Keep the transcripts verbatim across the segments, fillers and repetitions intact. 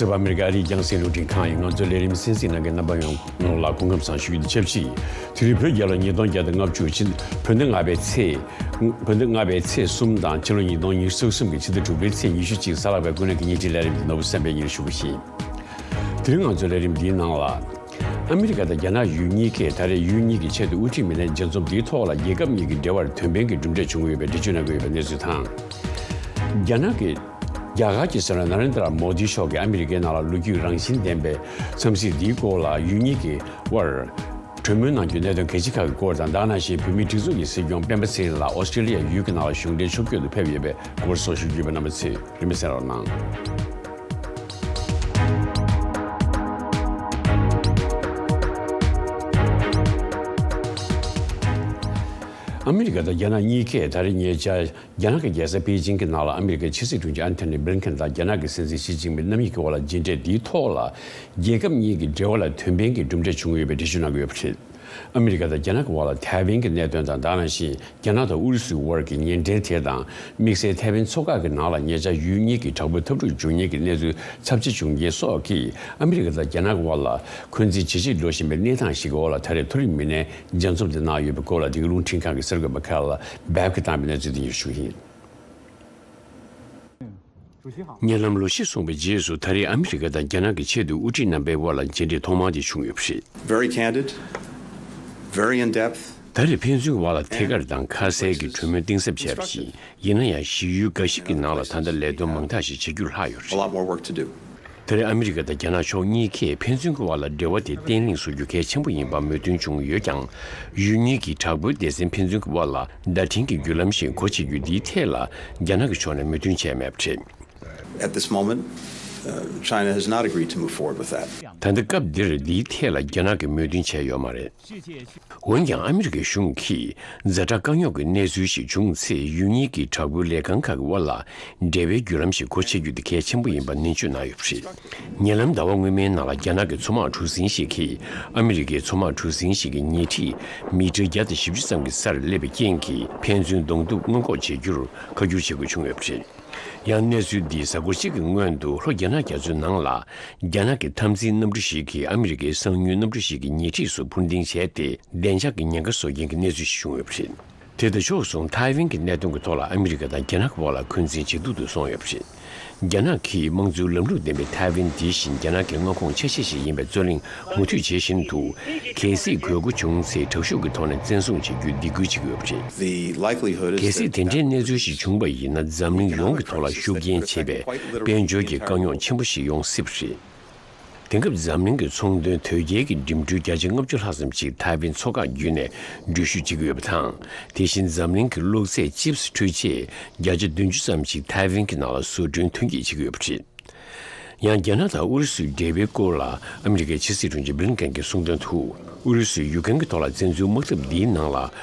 སྲིད་པ་ཨ་མི་རི་ཀའི་ཨ་རིའི་རྒྱང་སྲིང་རླུང་འཕྲིན་ཁང་ཡིན། ང་ཚོའི་ལས་རིམ་གསན་གཟིགས་གནང་མཁན་རྣམ་པ་ཡོངས་ལ་སྐུ་ཁམས་བཟང་ཞུ་རྒྱུ་དང་ཆབས་ཅིག་དེ་རིང་བོད་རྒྱལ་ལོ་ཉིས་སྟོང་བརྒྱ་དང་ལྔ་བཅུ་ཕྱི་ཟླ་ལྔ་པའི་ཚེས། བོད་ཟླ་ལྔ་པའི་ཚེས་གསུམ་དང་ཕྱི་ལོ་ཉིས་སྟོང་ཉི་ཤུ་རྩ་གསུམ་གྱི་ཕྱི་ཟླ་དྲུག་པའི་ཚེས་ཉི་ཤུ་གཅིག་གཟའ་ལྷག་པའི་སྐུ་ནད་ཀྱི་བརྙན་འཕྲིན་ལས་རིམ་དེ་ནོར་བུ་བསམ་འཕེལ་གཉིས་ཞུ་བ་ཡིན། དེ་རིང་ང་ཚོའི་ལས་རིམ་འདིའི་ནང་ལ། ཨ་མི་རི་ཀ་དང་རྒྱ་ནག་ཡུལ་གཉིས་ཀས་ད་རེས་ཡུལ་གཉིས་ཀྱི་ཆེས་མཐོའི་དབུ་ཁྲིད་མི་སྣའི་མཇལ་འཛོམས་འདིའི་ཐོག་ལ་རྒྱལ་ཁབ་གཉིས་ཀྱི་འབྲེལ་བར་དོན་ཕན་གྱི་གྲུབ་འབྲས་བྱུང་གི་ཡོད་པའི་འགྲེལ་བརྗོད་གནང་གི་ཡོད་པའི་གནས་ཚུལ་དང་། རྒྱ་ནག་གི། རྒྱ་གར་གྱི་སྲིད་བློན་ན་རེན་དྲ་མོ་དི་མཆོག་གིས་ཨ་མི་རི་ཀའི་ནང་ལ་ལོ་རྒྱུས་རང་བཞིན་ལྡན་པའི་འཚམས་གཟིགས་འདིའི་སྐོར་ལ་ཡུལ་གཉིས་ཀྱི་དབར་གྲོས་མོལ་གནང་རྒྱུའི་གནད་དོན་གལ་ཆེ་ཁག་གི་སྐོར་དང་། ད་ག་ནང་བཞིན་བོད་མིའི་སྒྲིག་འཛུགས་ཀྱི་སྲིད་སྐྱོང་སྤེན་པ་ཚེ་རིང་ལགས་ཨོ་སི་ཀྲི་ལི་ཡ་ཡུལ་གྱི་ནང་ལ་གཞུང་འབྲེལ་ཕྱོགས་བསྐྱོད་དུ་ཕེབས་ཡོད་པའི་སྐོར་སོགས་ཞུ་རྒྱུ་ཡོད་པ། རྣམ་པ་ཚོས་རིན་མེད་གསན་རོགས་གནང་། ཨ་མི་རི་ཀ་དང་རྒྱ་ནག་གཉིས་ཀས་ད་རེས་ཉེ་ཆར། རྒྱ་ནག་གི་རྒྱལ་ས་པེ་ཅིང་གི་ནང་ལ་ཨ་མི་རི་ཀའི་ཕྱི་སྲིད་དྲུང་ཆེ་ཨན་ཐོ་ནི་བྷི་ལིན་ཁེན་དང་རྒྱ་ནག་གི་སྲིད་འཛིན་ཞི་ཅིན་ཕིང་རྣམ་གཉིས་ཀྱི་དབར་ལ་མཇལ་འཕྲད་འདིའི་ཐོག་ལ། རྒྱལ་ཁབ་གཉིས་ཀྱི་འབྲེལ་བ་ལ་དོན་ཕན་གྱི་གྲུབ་འབྲས་བྱུང་ཡོད་པའི་འགྲེལ་བརྗོད་གནང་གི་ཡོད་པ་རེད། ཨ་མི་རི་ཀ་དང་རྒྱ་ནག་གི་དབར་ལ་ཐའེ་ཝན་གྱི་གནད་དོན་དང་། ད་ག་ནང་བཞིན་རྒྱ་ནག་དང་ཨུ་རུ་སུའི་དབར་གྱི་ཉེ་འབྲེལ་དེ་དང་། དམིགས་བསལ་ཐའེ་ཝན་མཚོ་འགག་གི་ནང་ལ་ཉེ་ཆར་ཡུལ་གཉིས་ཀྱི་དྲག་པོའི་འཐབ་འཁྲུག་འབྱུང་ཉེན་གྱི་གནས་ཚུལ་ཚབས་ཆེ་བྱུང་རྐྱེན་སོགས་ཀྱིས་ཨ་མི་རི་ཀ་དང་རྒྱ་ནག་གི་དབར་ལ་འཁོན་འཛིན་ཇེ་ཆེར་འགྲོ་བཞིན་པའི་གནས་སྟངས་ཤིག་གི་འོག་ལ། ད་རེས་མཐོ་རིམ་མི་སྣའི་མཇལ་འཛོམས་དེ་གནང་ཡོད་པའི་སྐོར་ལ། འདི་ག་རླུང་འཕྲིན་ཁང་གི་གསར་འགོད་པ་ཁེ་རལ་བྷེབ་ཀྱིས་བཏང་བའི་གནས་ཚུལ་དེ་ཉིད་ཞུ་གི་ཡིན། ཉེ་ལམ་ལོ་བཞི་སོང་བའི་རྗེས་སུ་ད་རེས་ཨ་མི་རི་ཀ་དང་རྒྱ་ནག་གི་ཆེས་མཐོའི་དབུ་ཁྲིད་རྣམ་པའི་དབར་ལ་མཇལ་འཕྲད་ཐོག་མ་དེ་བྱུང་ཡོད་པ་རེད། Very candid, very in depth. ད་རེས་ཕན་ཚུན་དབར་ལ་ཐད་ཀར་དང་ཁ་གསལ་གྱི་གྲོས་མོལ་གཏིང་ཟབ་བྱས་པ་ཞིག་ཡིན་ན་ཡང་། གཞི་ཡུལ་འགའ་ཞིག་གི་ནང་ལ་ད་ལྟ་ལས་དོན་མང་དག་ཞིག་བྱེད་རྒྱུར་ལྷག་ཡོད་པ་རེད། A lot more work to do. ད་རེས་ཨ་མི་རི་ཀ་དང་རྒྱ་ནག་ཕྱོགས་གཉིས་ཀས་ཕན་ཚུན་གྱི་དབར་ལ་འབྲེལ་བ་དེ་བརྟན་ལྷིང་བཟོ་རྒྱུ་གལ་ཆེན་པོ་ཡིན་པར་མོས་མཐུན་བྱུང་ཡོད་ཀྱང་། ཡུལ་གཉིས་ཀྱི་དྲག་པོའི་སྡེ་ཚན་ཕན་ཚུན་གྱི་དབར་ལ་བརྡ་འཕྲིན་གྱི་བརྒྱུད་ལམ་ཞིག་སྒོ་ཕྱེ་རྒྱུ་འདིའི་ཐད་ལ་རྒྱ་ནག་གི་ཕྱོགས་ནས་མོས་མཐུན་བྱས་མེད་པ་རེད། At this moment, uh, China has not agreed to move forward with that. ད་ལྟ་སྐབས་འདིར་འདིའི་ཐད་ལ་རྒྱ་ནག་གིས་མོས་མཐུན་བྱས་ཡོད་མ་རེད། འོན་ཀྱང་ཨ་མི་རི་ཀའི་གཞུང་གིས་ཛ་དྲག་དཀའ་རྙོག་གི་གནས་ཚུལ་ཞིག་བྱུང་ཚེ། ཡུལ་གཉིས་ཀྱི་དྲག་པོའི་ལས་ཁང་ཁག་གི་དབར་ལ་འབྲེལ་བའི་བརྒྱུད་ལམ་ཞིག་སྒོ་ཕྱེ་རྒྱུ་དེ་གལ་ཆེན་པོ་ཡིན་པ་ནན་བརྗོད་གནང་ཡོད་པ་རེད། ཉེ་ལམ་ཟླ་བ་སྔོན་མའི་ནང་ལ་རྒྱ་ནག་གི་མཚོ་དམག་གྲུ་གཟིངས་ཤིག་གིས་ཨ་མི་རི་ཀའི་མཚོ་དམག་གྲུ་གཟིངས་ཤིག་གི་ཉེ་འཁྲིས་མི་ཊར་བརྒྱ་དང་བཞི་བཅུ་ཙམ་གྱི་སར་སླེབས་པའི་རྐྱེན་གྱིས་ཕན་ཚུན་གདོང་གཏུག་སྔོན་འགོག་བྱེད་རྒྱུར་ཁ་བསྒྱུར་བྱེད་དགོས་བྱུང་ཡོད་པ་རེད། ཡང་གནས་ཚུལ་འདིས་གཟའ་འཁོར་གཅིག་གི་སྔོན་དུ་ལྷོ་རྒྱ་ནག་རྒྱ་མཚོའི་ནང་ལ་རྒྱ་ནག་གི་འཐབ་འཛིང་གནམ་གྲུ་ཞིག་གིས་ཨ་མི་རི་ཀའི་གསང་དངུལ་གནམ་གྲུ་ཞིག་གི་ཉེ་འཁྲིས་སུ་འཕུར་ལྡིང་བྱས་ཏེ། བདེ་འཇགས་ཀྱི་ཉེན་ཁ་བཟོ་མཁན་གྱི་གནས་ཚུལ་ཞིག་བྱུང་ཡོད་པ་རེད། དེ་དང་ཕྱོགས་མཚུངས་ཐའེ་ཝན་གྱི་གནད་དོན་གྱི་ཐོག་ལ་ཨ་མི་རི་ཀ་དང་རྒྱ་ནག་གི་དབར་ལ་འཁོན་འཛིན་ཇེ་སྡུག་ཏུ་སོང་ཡོད་པ་རེད། རྒྱ་ནག་གིས་དམངས་གཙོའི་ལམ་ལུགས་ལྡན་པའི་ཐའེ་ཝན་དེ་བཞིན་རྒྱ་ནག་གི་མངའ་ཁོངས་ཆ་ཤས་ཤིག་ཡིན་པའི་རྩོད་གླེང་མུ་མཐུད་བྱེད་བཞིན་དུ། གལ་སྲིད་དགོས་མཁོ་བྱུང་ཚེ་དྲག་ཤུགས་ཀྱི་ཐོག་ནས་བཙན་བཟུང་བྱེད་རྒྱུའི་སྡིགས་སྐུལ་བྱེད་ཀྱི་ཡོད་པ་རེད། The likelihood is གལ་སྲིད་དེ་འདྲའི་གནས་ཚུལ་ཞིག་བྱུང་བ་ཡིན་ན། འཛམ་གླིང་ཡོངས་ཀྱི་ཐོག་ལ་ཤུགས་རྐྱེན་བྱེད་པའི་དཔལ་འབྱོར་གྱི་དཀའ་རྙོག་ཆེན་པོ་ཞིག་ཡོང་སྲིད་པ་རེད། དེང་སྐབས་འཛམ་གླིང་གི་ཚོང་དོན་དོལ་རྒྱལ་གྱི་འགྲིམ་འགྲུལ་བརྒྱ་ཆ་ལྔ་བཅུ་ལྷག་ཙམ་ཞིག་ཐའེ་ཝན་མཚོ་འགག་བརྒྱུད་ནས་འགྲུལ་བཞུད་བྱེད་ཀྱི་ཡོད་པ་དང་། དེ་བཞིན་འཛམ་གླིང་གི་གློག་རྫས་ཅིབས་འཕྲུལ་ཆས་བརྒྱ་ཆ་བདུན་ཅུ་ཙམ་ཞིག་ཐའེ་ཝན་གྱི་ནང་ལ་བཟོ་སྐྲུན་ཐོན་སྐྱེད་བྱེད་ཀྱི་ཡོད་པ་རེད། ཡང་རྒྱ་ནག་དང་ཨུ་རུ་སུའི་འབྲེལ་བའི་སྐོར་ལ་ཨ་མི་རི་ཀའི་ཕྱི་སྲིད་དྲུང་ཆེ་བྷི་ལིན་ཀེན་གྱིས་གསུངས་དོན་དུ། ཨུ་རུ་སུའི་ཡུཀ་རེན་གྱི་ཐོག་ལ་བཙན་འཛུལ་དམག་འཐབ་འདིའི་ནང་ལ་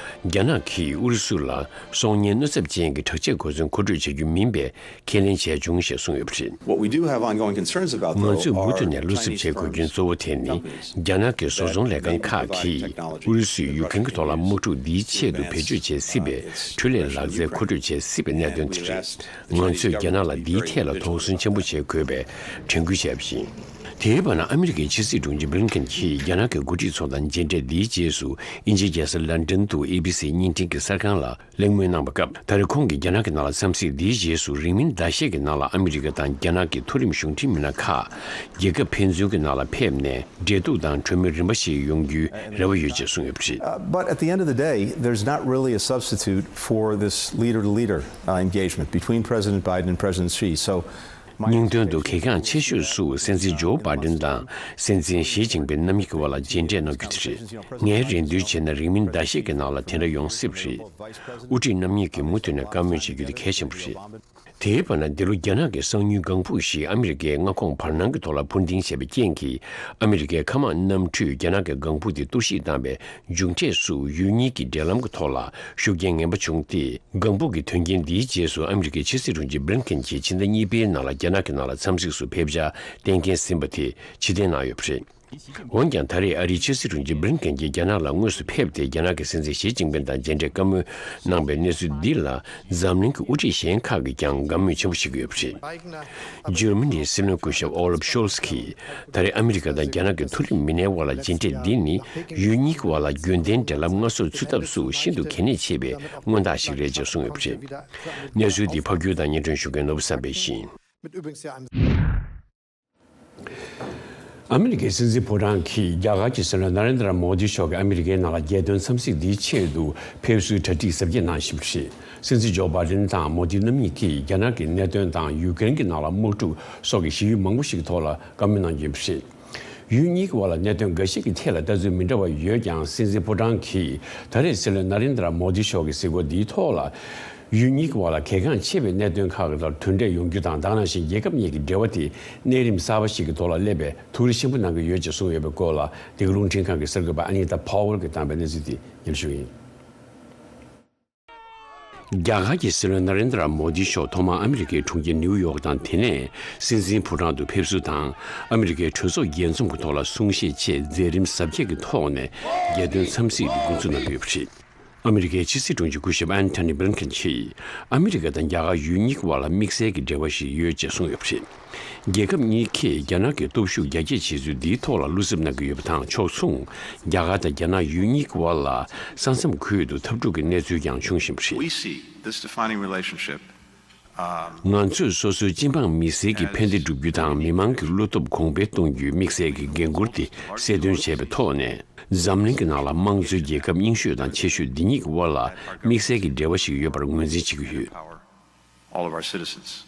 རྒྱ་ནག་གིས་ཨུ་རུ་སུ་ལ་སྲོག་ཉེན་གནོད་ཚབས་ཅན་གྱི་དྲག་ཆས་གོ་མཚོན་མཁོ་སྤྲོད་བྱ་རྒྱུ་མིན་པའི་ཁས་ལེན་བྱས་བྱུང་ཞེས་གསུངས་ཡོད་པ་རེད། What we do have ongoing concerns about, though, ང་ཚོས་མུ་མཐུད་ནས་བློ་འཚབ་བྱེད་དགོས་རྒྱུ་གཙོ་བོ་དེ་ནི། རྒྱ་ནག་གི་བཟོ་ཚོང་ལས་ཁང་ཁག་གིས་ཨུ་རུ་སུའི་ཡུཀ་རེན་གྱི་ཐོག་ལ་དམག་འཁྲུག་འདིའི་ཆེད་དུ་བེད་སྤྱོད་བྱེད་སྲིད་པའི་འཕྲུལ་ལས་ལག་རྩལ་མཁོ་སྤྲོད་བྱེད་སྲིད་པའི་གནད་དོན་དེ་རེད། ང་ཚོས་རྒྱ་ནག་ལ་འདིའི་ཐད་ལ་དོགས་ཟོན་ཆེན་པོ་བྱེད་དགོས་པའི་དྲན་སྐུལ་བྱས་པ་ཡིན། དེའི་བར་ན་ཨ་མི་རི་ཀའི་ཕྱི་སྲིད་དྲུང་ཆེ་བྷི་ལིན་ཀེན་གྱིས་རྒྱ་ནག་གི་འགོ་ཁྲིད་ཚོ་དང་མཇལ་འཕྲད་འདིའི་རྗེས་སུ་དབྱིན་ཇིའི་རྒྱལ་ས་ལན་ཀྲན་དུ་ཨེ་བྷི་སི་བརྙན་འཕྲིན་གྱི་གསར་ཁང་ལ་གླེང་མོལ་གནང་བའི་སྐབས། ད་རེས་ཁོང་གིས་རྒྱ་ནག་གི་ནང་ལ་འཚམས་གཟིགས་འདིའི་རྗེས་སུ་རིང་མིན་ཟླ་ཤས་ཀྱི་ནང་ལ་ཨ་མི་རི་ཀ་དང་རྒྱ་ནག་གི་མཐོ་རིམ་གཞུང་འབྲེལ་མི་སྣ་ཁག་རྒྱལ་ཁབ་ཕན་ཚུན་གྱི་ནང་ལ་ཕེབས་ནས་འབྲེལ་གཏུག་དང་གྲོས་མོལ་རིམ་པ་ཞིག་ཡོང་རྒྱུའི་རེ་བ་ཡོད་ཅེས་གསུངས་ཡོད་པ་རེད། Uh, but at the end of the day, there's not really a substitute for this leader-to-leader, uh, engagement between President Biden and President Xi. So, སྙིང་དོན་དུ་གལ་འགངས་ཆེ་ཤོས་སུ་སྲིད་འཛིན་ཇོ་བྷ་ཏན་དང་སྲིད་འཛིན་ཞི་ཅིན་ཕིན་རྣམ་གཉིས་ཀྱི་དབར་ལ་མཇལ་འཕྲད་གནང་རྒྱུ་དེ་རེད། ངས་རེ་འདུན་བྱས་ན་རིང་མིན་ཟླ་ཤས་ཀྱི་ནང་ལ་དེ་འདྲ་ཡོང་སྲིད་པ་རེད། དབུ་ཁྲིད་རྣམ་གཉིས་ཀྱིས་མུ་མཐུད་ནས་བཀའ་མོལ་བྱེད་རྒྱུ་དེ་གལ་ཆེན་པོ་རེད། དེའི་བར་ན་འདི་ལོ་རྒྱ་ནག་གི་གསང་དངུལ་ལྒང་ཕུག་ཞིག་ཨ་མི་རི་ཀའི་མངའ་ཁོངས་བར་སྣང་གི་ཐོག་ལ་འཕུར་ལྡིང་བྱས་པའི་རྐྱེན་གྱིས། ཨ་མི་རི་ཀའི་མཁའ་དམག་གནམ་གྲུས་རྒྱ་ནག་གི་ལྒང་ཕུག་དེ་གཏོར་བཤིག་བཏང་བའི་མཇུག་འབྲས་སུ་ཡུལ་གཉིས་ཀྱི་འབྲེལ་ལམ་གྱི་ཐོག་ལ་ཤུགས་རྐྱེན་ངན་པ་བྱུང་སྟེ། ལྒང་ཕུག་གི་དོན་རྐྱེན་འདིའི་རྗེས་སུ་ཨ་མི་རི་ཀའི་ཕྱི་སྲིད་དྲུང་ཆེ་བྷི་ལིན་ཀེན་གྱིས་ཕྱི་ཟླ་གཉིས་པའི་ནང་ལ་རྒྱ་ནག་གི་ནང་ལ་འཚམས་གཟིགས་སུ་ཕེབས་འཆར་གཏན་འཁེལ་ཟིན་པ་དེ་ཕྱིར་འཐེན་གནང་ཡོད་པ་རེད། འོན་ཀྱང་ད་རེས་ཨ་རིའི་ཕྱི་སྲིད་དྲུང་ཆེ་བྷི་ལིན་ཀེན་གྱིས་རྒྱ་ནག་ལ་དངོས་སུ་ཕེབས་ཏེ་རྒྱ་ནག་གི་སྲིད་འཛིན་ཞི་ཅིན་ཕིན་དང་མཇལ་འཕྲད་བཀའ་མོལ་གནང་པའི་གནས་ཚུལ་འདི་ལ་འཛམ་གླིང་གི་དབུ་ཁྲིད་གཞན་ཁག་གིས་ཀྱང་དགའ་མོས་ཆེན་པོ་བྱེད་ཀྱི་ཡོད་པ་རེད། འཇར་མ་ནིའི་སྲིད་བློན་སྐུ་ཞབས་ཨོ་ལབ་ཤོལ་ཚ་གིས་ད་རེས་ཨ་མི་རི་ཀ་དང་རྒྱ་ནག་གི་མཐོ་རིམ་མི་སྣའི་དབར་ལ་མཇལ་འཕྲད་འདི་ནི་ཡུལ་གཉིས་ཀྱི་དབར་ལ་རྒྱུན་ལྡན་འབྲེལ་ལམ་སྔར་སྲོལ་ཚུད་ཐབས་སུ་ཤིན་ཏུ་གལ་གནད་ཆེ་བའི་མངོན་རྟགས་ཤིག་རེད་ཅེས་གསུངས་ཡོད་པ་རེད། གནས་ཚུལ་འདི་ཕབ་སྒྱུར་དང་སྙན་སྒྲོན་ཞུ་མཁན་ནོར་བུ་བསམ་འཕེལ་ཡིན། ཨ་མི་རི་ཀའི་སྲིད་འཛིན་ཕོ་བྲང་གིས་རྒྱ་གར་གྱི་སྲིད་བློན་ནཱ་རེན་དྲ་མོ་དི་མཆོག་གིས་ཨ་མི་རི་ཀའི་ནང་ལ་རྒྱལ་དོན་འཚམས་གཟིགས་འདིའི་ཆེད་དུ་ཕེབས་བསུའི་གྲ་སྒྲིག་གཟབ་རྒྱས་གནང་བཞིན་པ་རེད། སྲིད་འཛིན་ཇོ་བྷའི་ཌེན་དང་མོ་དི་རྣམ་གཉིས་ཀྱིས་རྒྱ་ནག་གི་གནད་དོན་དང་ཡུ་ཀེ་རེན་གྱི་ནང་ལ་དམག་འཁྲུག་སོགས་ཀྱི་ཞི་ཡུལ་མང་པོ་ཞིག་གི་ཐོག་ལ་བཀའ་མོལ་གནང་རྒྱུ་ཡིན་པ་རེད། ཡུལ་གཉིས་ཀྱི་དབར་ལ་གནད་དོན་འགའ་ཞིག་གི་ཐད་ལ་ལྟ་ཚུལ་མི་འདྲ་བ་ཡོད་ཀྱང་། སྲིད་འཛིན་ཕོ་བྲང་གིས་ད་རེས་སྲིད་བློན་ནཱ་རེན་དྲ་མོ་དི་མཆོག་གི་གཟིགས་སྐོར་འདིའི་ཐོག་ལ། ཡུལ་གཉིས་ཀྱི་དབར་ལ་གལ་འགངས་ཆེ་བའི་གནད་དོན་ཁག་གི་ཐོག་མཐུན་འབྲེལ་ཡོང་རྒྱུ་དང་། ད་ག་ནང་བཞིན་རྒྱལ་ཁབ་གཉིས་ཀྱི་འབྲེལ་བ་དེ་གནས་རིམ་གསར་པ་ཞིག་གི་ཐོག་ལ་སླེབས་པའི་ཐུགས་རེ་ཆེན་པོ་གནང་གི་ཡོད་ཅེས་གསུངས་ཡོད་པའི་སྐོར་ལ། འདི་ག་རླུང་འཕྲིན་ཁང་གི་གསར་འགོད་པ་ཨ་ནི་ཏཱ་ཕོ་ཝེལ་གྱིས་བཏང་པའི་གནས་ཚུལ་དེ་སྙན་ཞུ་ཡིན། རྒྱ་གར་གྱི་སྲིད་བློན་ནཱ་རེན་དྲ་མོ་དི་མཆོག་ཐོག་མར་ཨ་མི་རི་ཀའི་གྲོང་ཁྱེར་ནིའུ་ཡོག་དང་། དེ་ནས་སྲིད་འཛིན་ཕོ་བྲང་དུ་ཕེབས་བསུ་དང་། ཨ་མི་རི་ཀའི་གྲོས་ཚོགས་རྒྱས་འཛོམས་ཀྱི་ཐོག་ལ་གསུང་བཤད་བཅས་མཛད་རིམ་གཟབ་རྒྱས་ཀྱི་ཐོག་ནས་རྒྱལ་དོན་འཚམས་གཟིགས་འདི་འགོ་འཛུགས་གནང་གི་ཡོད་པ་རེད། ཨ་མི་རི་ཀའི་ཕྱི་སྲིད་དྲུང་ཆེ་སྐུ་ཞབས་ཨན་ཐོ་ནི་བྷི་ལིན་ཀེན་གྱིས། ཨ་མི་རི་ཀ་དང་རྒྱ་གར་ཡུལ་གཉིས་ཀྱི་དབར་ལ་དམིགས་བསལ་གྱི་འབྲེལ་བ་ཞིག་ཡོད་ཅེས་གསུངས་ཡོད་པ་རེད། རྒྱལ་ཁབ་གཉིས་ཀས་རྒྱ་ནག་གི་སྟོབས་ཤུགས་རྒྱ་སྐྱེད་བྱེད་ཚུལ་འདིའི་ཐོག་ལ་བློ་འཚབ་གནང་གི་ཡོད་པ་དང་། ཕྱོགས་མཚུངས། རྒྱ་གར་དང་རྒྱ་ནག་ཡུལ་གཉིས་ཀྱི་དབར་ལ་ས་མཚམས་ཁུལ་དུ་འཐབ་འཁྲུག་གི་གནས་ཚུལ་ཀྱང་བྱུང་བཞིན་པ་རེད། We see this defining relationship ང་ཚོས་སོ་སོའི་སྤྱི་འབངས་མི་སེར་གྱི་ཕན་བདེ་བསྒྲུབ་རྒྱུ་དང་། མི་མང་གི་བློ་སྟོབས་གོང་འཕེལ་གཏོང་རྒྱུའི་དམིགས་བསལ་གྱི་འགན་འཁུར་དེ་གསལ་སྟོན་བྱས་པའི་ཐོག་ནས། འཛམ་གླིང་གི་ནང་ལ་དམངས་གཙོའི་རྒྱལ་ཁབ་རྙིང་ཤོས་དང་ཆེ་ཤོས་འདི་གཉིས་ཀྱི་དབར་ལ་དམིགས་བསལ་གྱི་འབྲེལ་བ་ཞིག་ཡོད་པར་ངོས་འཛིན་བྱེད་ཀྱི་ཡོད། All of our citizens.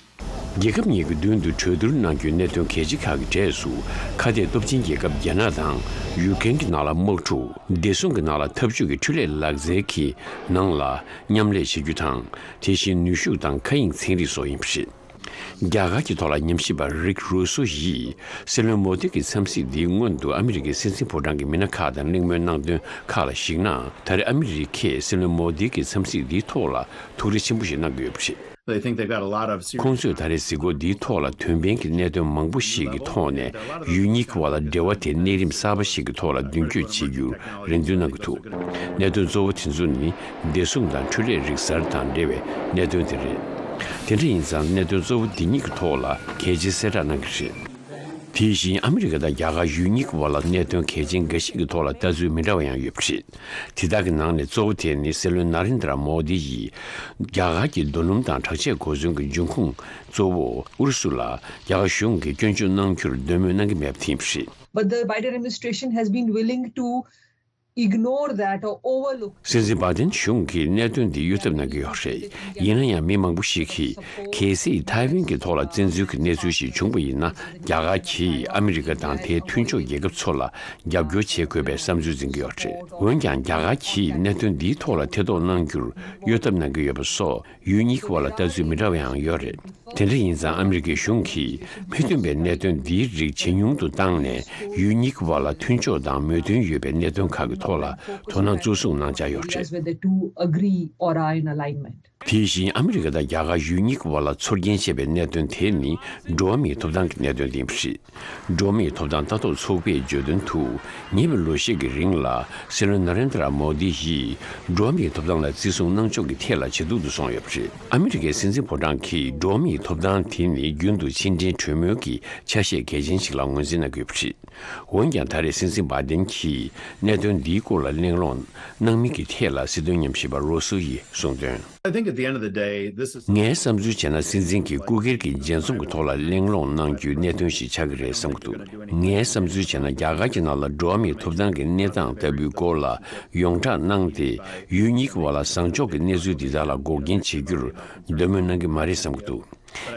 རྒྱལ་ཁབ་གཉིས་ཀྱི་མདུན་དུ་གྲོས་བསྡུར་གནང་རྒྱུའི་གནད་དོན་གལ་ཆེ་ཁག་གི་གྲས་སུ། ཁ་གཏད་སྟོབས་ཆེན་རྒྱལ་ཁབ་རྒྱ་ནག་དང་ཡུ་ཀེ་རེན་གྱི་ནང་ལ་དམག་འཁྲུག་བདེ་སྲུང་གི་ནང་ལ་འཐབ་ཇུས་ཀྱི་འཕྲུལ་ལས་ལག་རྩལ་གྱི་ནང་ལ་མཉམ་ལས་བྱེད་རྒྱུ་དང་། དེ་བཞིན་ནུས་ཤུགས་དང་མཁའ་དབྱིངས་ཚན་རིག་སོགས་ཡིན་པ་རེད། རྒྱ་གར་གྱི་ཐོག་ལ་ཉམས་ཞིབ་པ་རིག་རུ་སོ་ཡིས། སྲིད་བློན་མོ་དི་གི་འཚམས་གཟིགས་འདིའི་སྔོན་དུ་ཨ་མི་རི་ཀའི་སྲིད་འཛིན་ཕོ་བྲང་གི་མི་སྣ་ཁག་དང་གླེང་མོལ་གནང་དོན་ཁག་ལ་གཞིགས་ན། ད་རེས་ཨ་མི་རི་ཀས་སྲིད་བློན་མོ་དི་གི་འཚམས་གཟིགས་འདིའི་ཐོག་ལ་ཐུགས་རེ་ཆེན་པོ་ཞིག་གནང་གི་ཡོད་པ་རེད། They think they've got a lot of serious ཁོང་ཚོས་ད་རེས་གཟིགས་སྐོར་འདིའི་ཐོག་ལ་དོན་ཕན་གྱི་གནད་དོན་མང་པོ་ཞིག་གི་ཐོག་ནས་ཡུལ་གཉིས་ཀྱི་བར་ལ་འབྲེལ་བ་དེ་གནས་རིམ་གསར་པ་ཞིག་གི་ཐོག་ལ་མདུན་སྐྱོད་བྱེད་རྒྱུར་རེ་འདུན་གནང་གི་འདུག་གནད་དོན་གཙོ་བོ་དེ་ཚོ་ནི་བདེ་སྲུང་དང་འཕྲུལ་ལས་རིག་གསར་དང་འབྲེལ་བའི་གནད་དོན་དེ་རེད། དེ་འདྲ་ཡིན་ཙང་གནད་དོན་གཙོ་བོ་འདི་གཉིས་ཀྱི་ཐོག་ལ་གལ་ཆེའི་གསལ་བསྒྲགས་གནང་གི་རེད། དེ་བཞིན་ཨ་མི་རི་ཀ་དང་རྒྱ་གར་ཡུལ་གཉིས་ཀྱི་བར་ལ་གནད་དོན་གལ་ཆེན་འགའ་ཞིག་གི་ཐོག་ལ་ལྟ་ཚུལ་མི་འདྲ་བ་ཡང་ཡོད་པ་རེད། དེ་དག་གི་ནང་ནས་གཙོ་བོ་དེ་ནི་སྲིད་བློན་ནཱ་རེན་དྲ་མོ་དི་ཡིས་རྒྱ་གར་གྱི་རྡོ་སྣུམ་དང་དྲག་ཆས་གོ་མཚོན་གྱི་འབྱུང་ཁུངས་གཙོ་བོ་ཨུ་རུ་སུ་ལ་རྒྱ་གར་གཞུང་གིས་སྐྱོན་བརྗོད་གནང་རྒྱུར་འདོད་མོས་གནང་གི་མེད་པ་དེ་ཡིན་པ་རེད། But the Biden administration has been willing to ignore that or overlook. སྲིད་འཛིན་བྷའི་ཌེན་གཞུང་གིས་གནད་དོན་འདི་གཡོལ་ཐབས་གནང་གི་ཡོད་རེད། ཡིན་ན་ཡང་མི་མང་པོ་ཞིག་གིས་གལ་སྲིད་ཐའེ་ཝན་གྱི་ཐོག་ལ་བཙན་འཛུལ་གྱི་གནས་ཚུལ་ཞིག་བྱུང་པ་ཡིན་ན། རྒྱ་གར་གྱིས་ཨ་མི་རི་ཀ་དང་དེའི་མཐུན་ཕྱོགས་རྒྱལ་ཁབ་ཚོ་ལ་རྒྱབ་སྐྱོར་བྱེད་དགོས་པའི་བསམ་ཚུལ་འཛིན་གྱི་ཡོད་རེད། འོན་ཀྱང་རྒྱ་གར་གྱིས་གནད་དོན་འདིའི་ཐོག་ལ་ཐེ་གཏོགས་གནང་རྒྱུར་གཡོལ་ཐབས་གནང་གི་ཡོད་པ་སོགས། ཡུལ་གཉིས་ཀྱི་བར་ལ་ལྟ་ཚུལ་མི་འདྲ་བ་ཡང་ཡོད་རེད། དེ་འདྲ་ཡིན་ཙང་ཨ་མི་རི་ཀའི་གཞུང་གིས་མི་མཐུན་པའི་གནད་དོན་འདིའི་རིགས་ཇེ་ཉུང་དུ་བཏང་ནས། ཡུལ་གཉིས་ཀྱི་བར་ལ་མཐུན་ཕྱོགས་དང་མོས་མཐུན་ཡོད་པའི་གནད་དོན་ཁག་གི་ཐོག་ལ་དོ་སྣང་གཙོ་བཟུང་གནང་འཆར་ཡོད་རེད། Whether two agree or are in alignment. དེ་བཞིན་ཨ་མི་རི་ཀ་དང་རྒྱ་གར་ཡུལ་གཉིས་ཀྱི་བར་ལ་ཚོར་སྐྱེན་བྱས་པའི་གནད་དོན་དེ་ནི་འགྲོ་བ་མིའི་ཐོབ་ཐང་གི་གནད་དོན་ཡིན་པ་རེད། འགྲོ་བ་མིའི་ཐོབ་ཐང་ལྟ་རྟོག་ཚོགས་པས་བརྗོད་དོན་དུ། ཉེ་བའི་ལོ་ཤས་ཀྱི་རིང་ལ་སྲིད་བློན་ནཱ་རེན་དྲ་མོ་དི་ཡིས་འགྲོ་བ་མིའི་ཐོབ་ཐང་ལ་བརྩི་སྲུང་གནང་ཕྱོགས་ཀྱི་ཐད་ལ་ཇེ་སྡུག་ཏུ་སོང་ཡོད་པ་རེད། ཨ་མི་རི་ཀའི་སྲིད་འཛིན་ཕོ་བྲང་གིས་འགྲོ་བ་མིའི་ཐོབ་ཐང་དེ་ནི་རྒྱུན་དུ་ཕྱི་འབྲེལ་གྲོས་མོལ་གྱི་ཆ་ཤས་གལ་ཆེན་ཞིག་ལ་ངོས་འཛིན་གནང་དགོས་པ་རེད། འོན་ཀྱང་ད་རེས་སྲིད་འཛིན་བྷའི་ཌེན་གྱིས་གནད་དོན་འདིའི་སྐོར་ལ་གླེང་སློང་གནང་མིན་གྱི་ཐད་ལ་སྲིད་དོན་ཉམས་ཞིབ་པ་རོ་སོ་ཡིས་གསུངས་དོན། I think at the end of the day, this is ངའི་བསམ་ཚུལ་བྱས་ན། སྲིད་འཛིན་གྱིས་སྐུ་སྒེར་གྱི་མཇལ་འཛོམས་ཀྱི་ཐོག་ལ་གླེང་སློང་གནང་རྒྱུའི་གནད་དོན་ཞིག་ཆགས་ཀྱི་རེད་བསམ་གྱི་འདུག་ངའི་བསམ་ཚུལ་བྱས་ན། རྒྱ་གར་གྱི་ནང་ལ་འགྲོ་བ་མིའི་ཐོབ་ཐང་གི་གནས་སྟངས་ལྟ་བུའི་སྐོར་ལ་ཡོངས་བསྒྲགས་གནང་སྟེ། ཡུལ་གཉིས་ཀྱི་བར་ལ་བཟང་ཕྱོགས་ཀྱི་གནས་ཚུལ་འདི་དག་ལ་འགོག་རྐྱེན་བྱེད་རྒྱུར་འདོད་མོས་གནང་གི་མ་རེད་བསམ་གྱི་འདུག་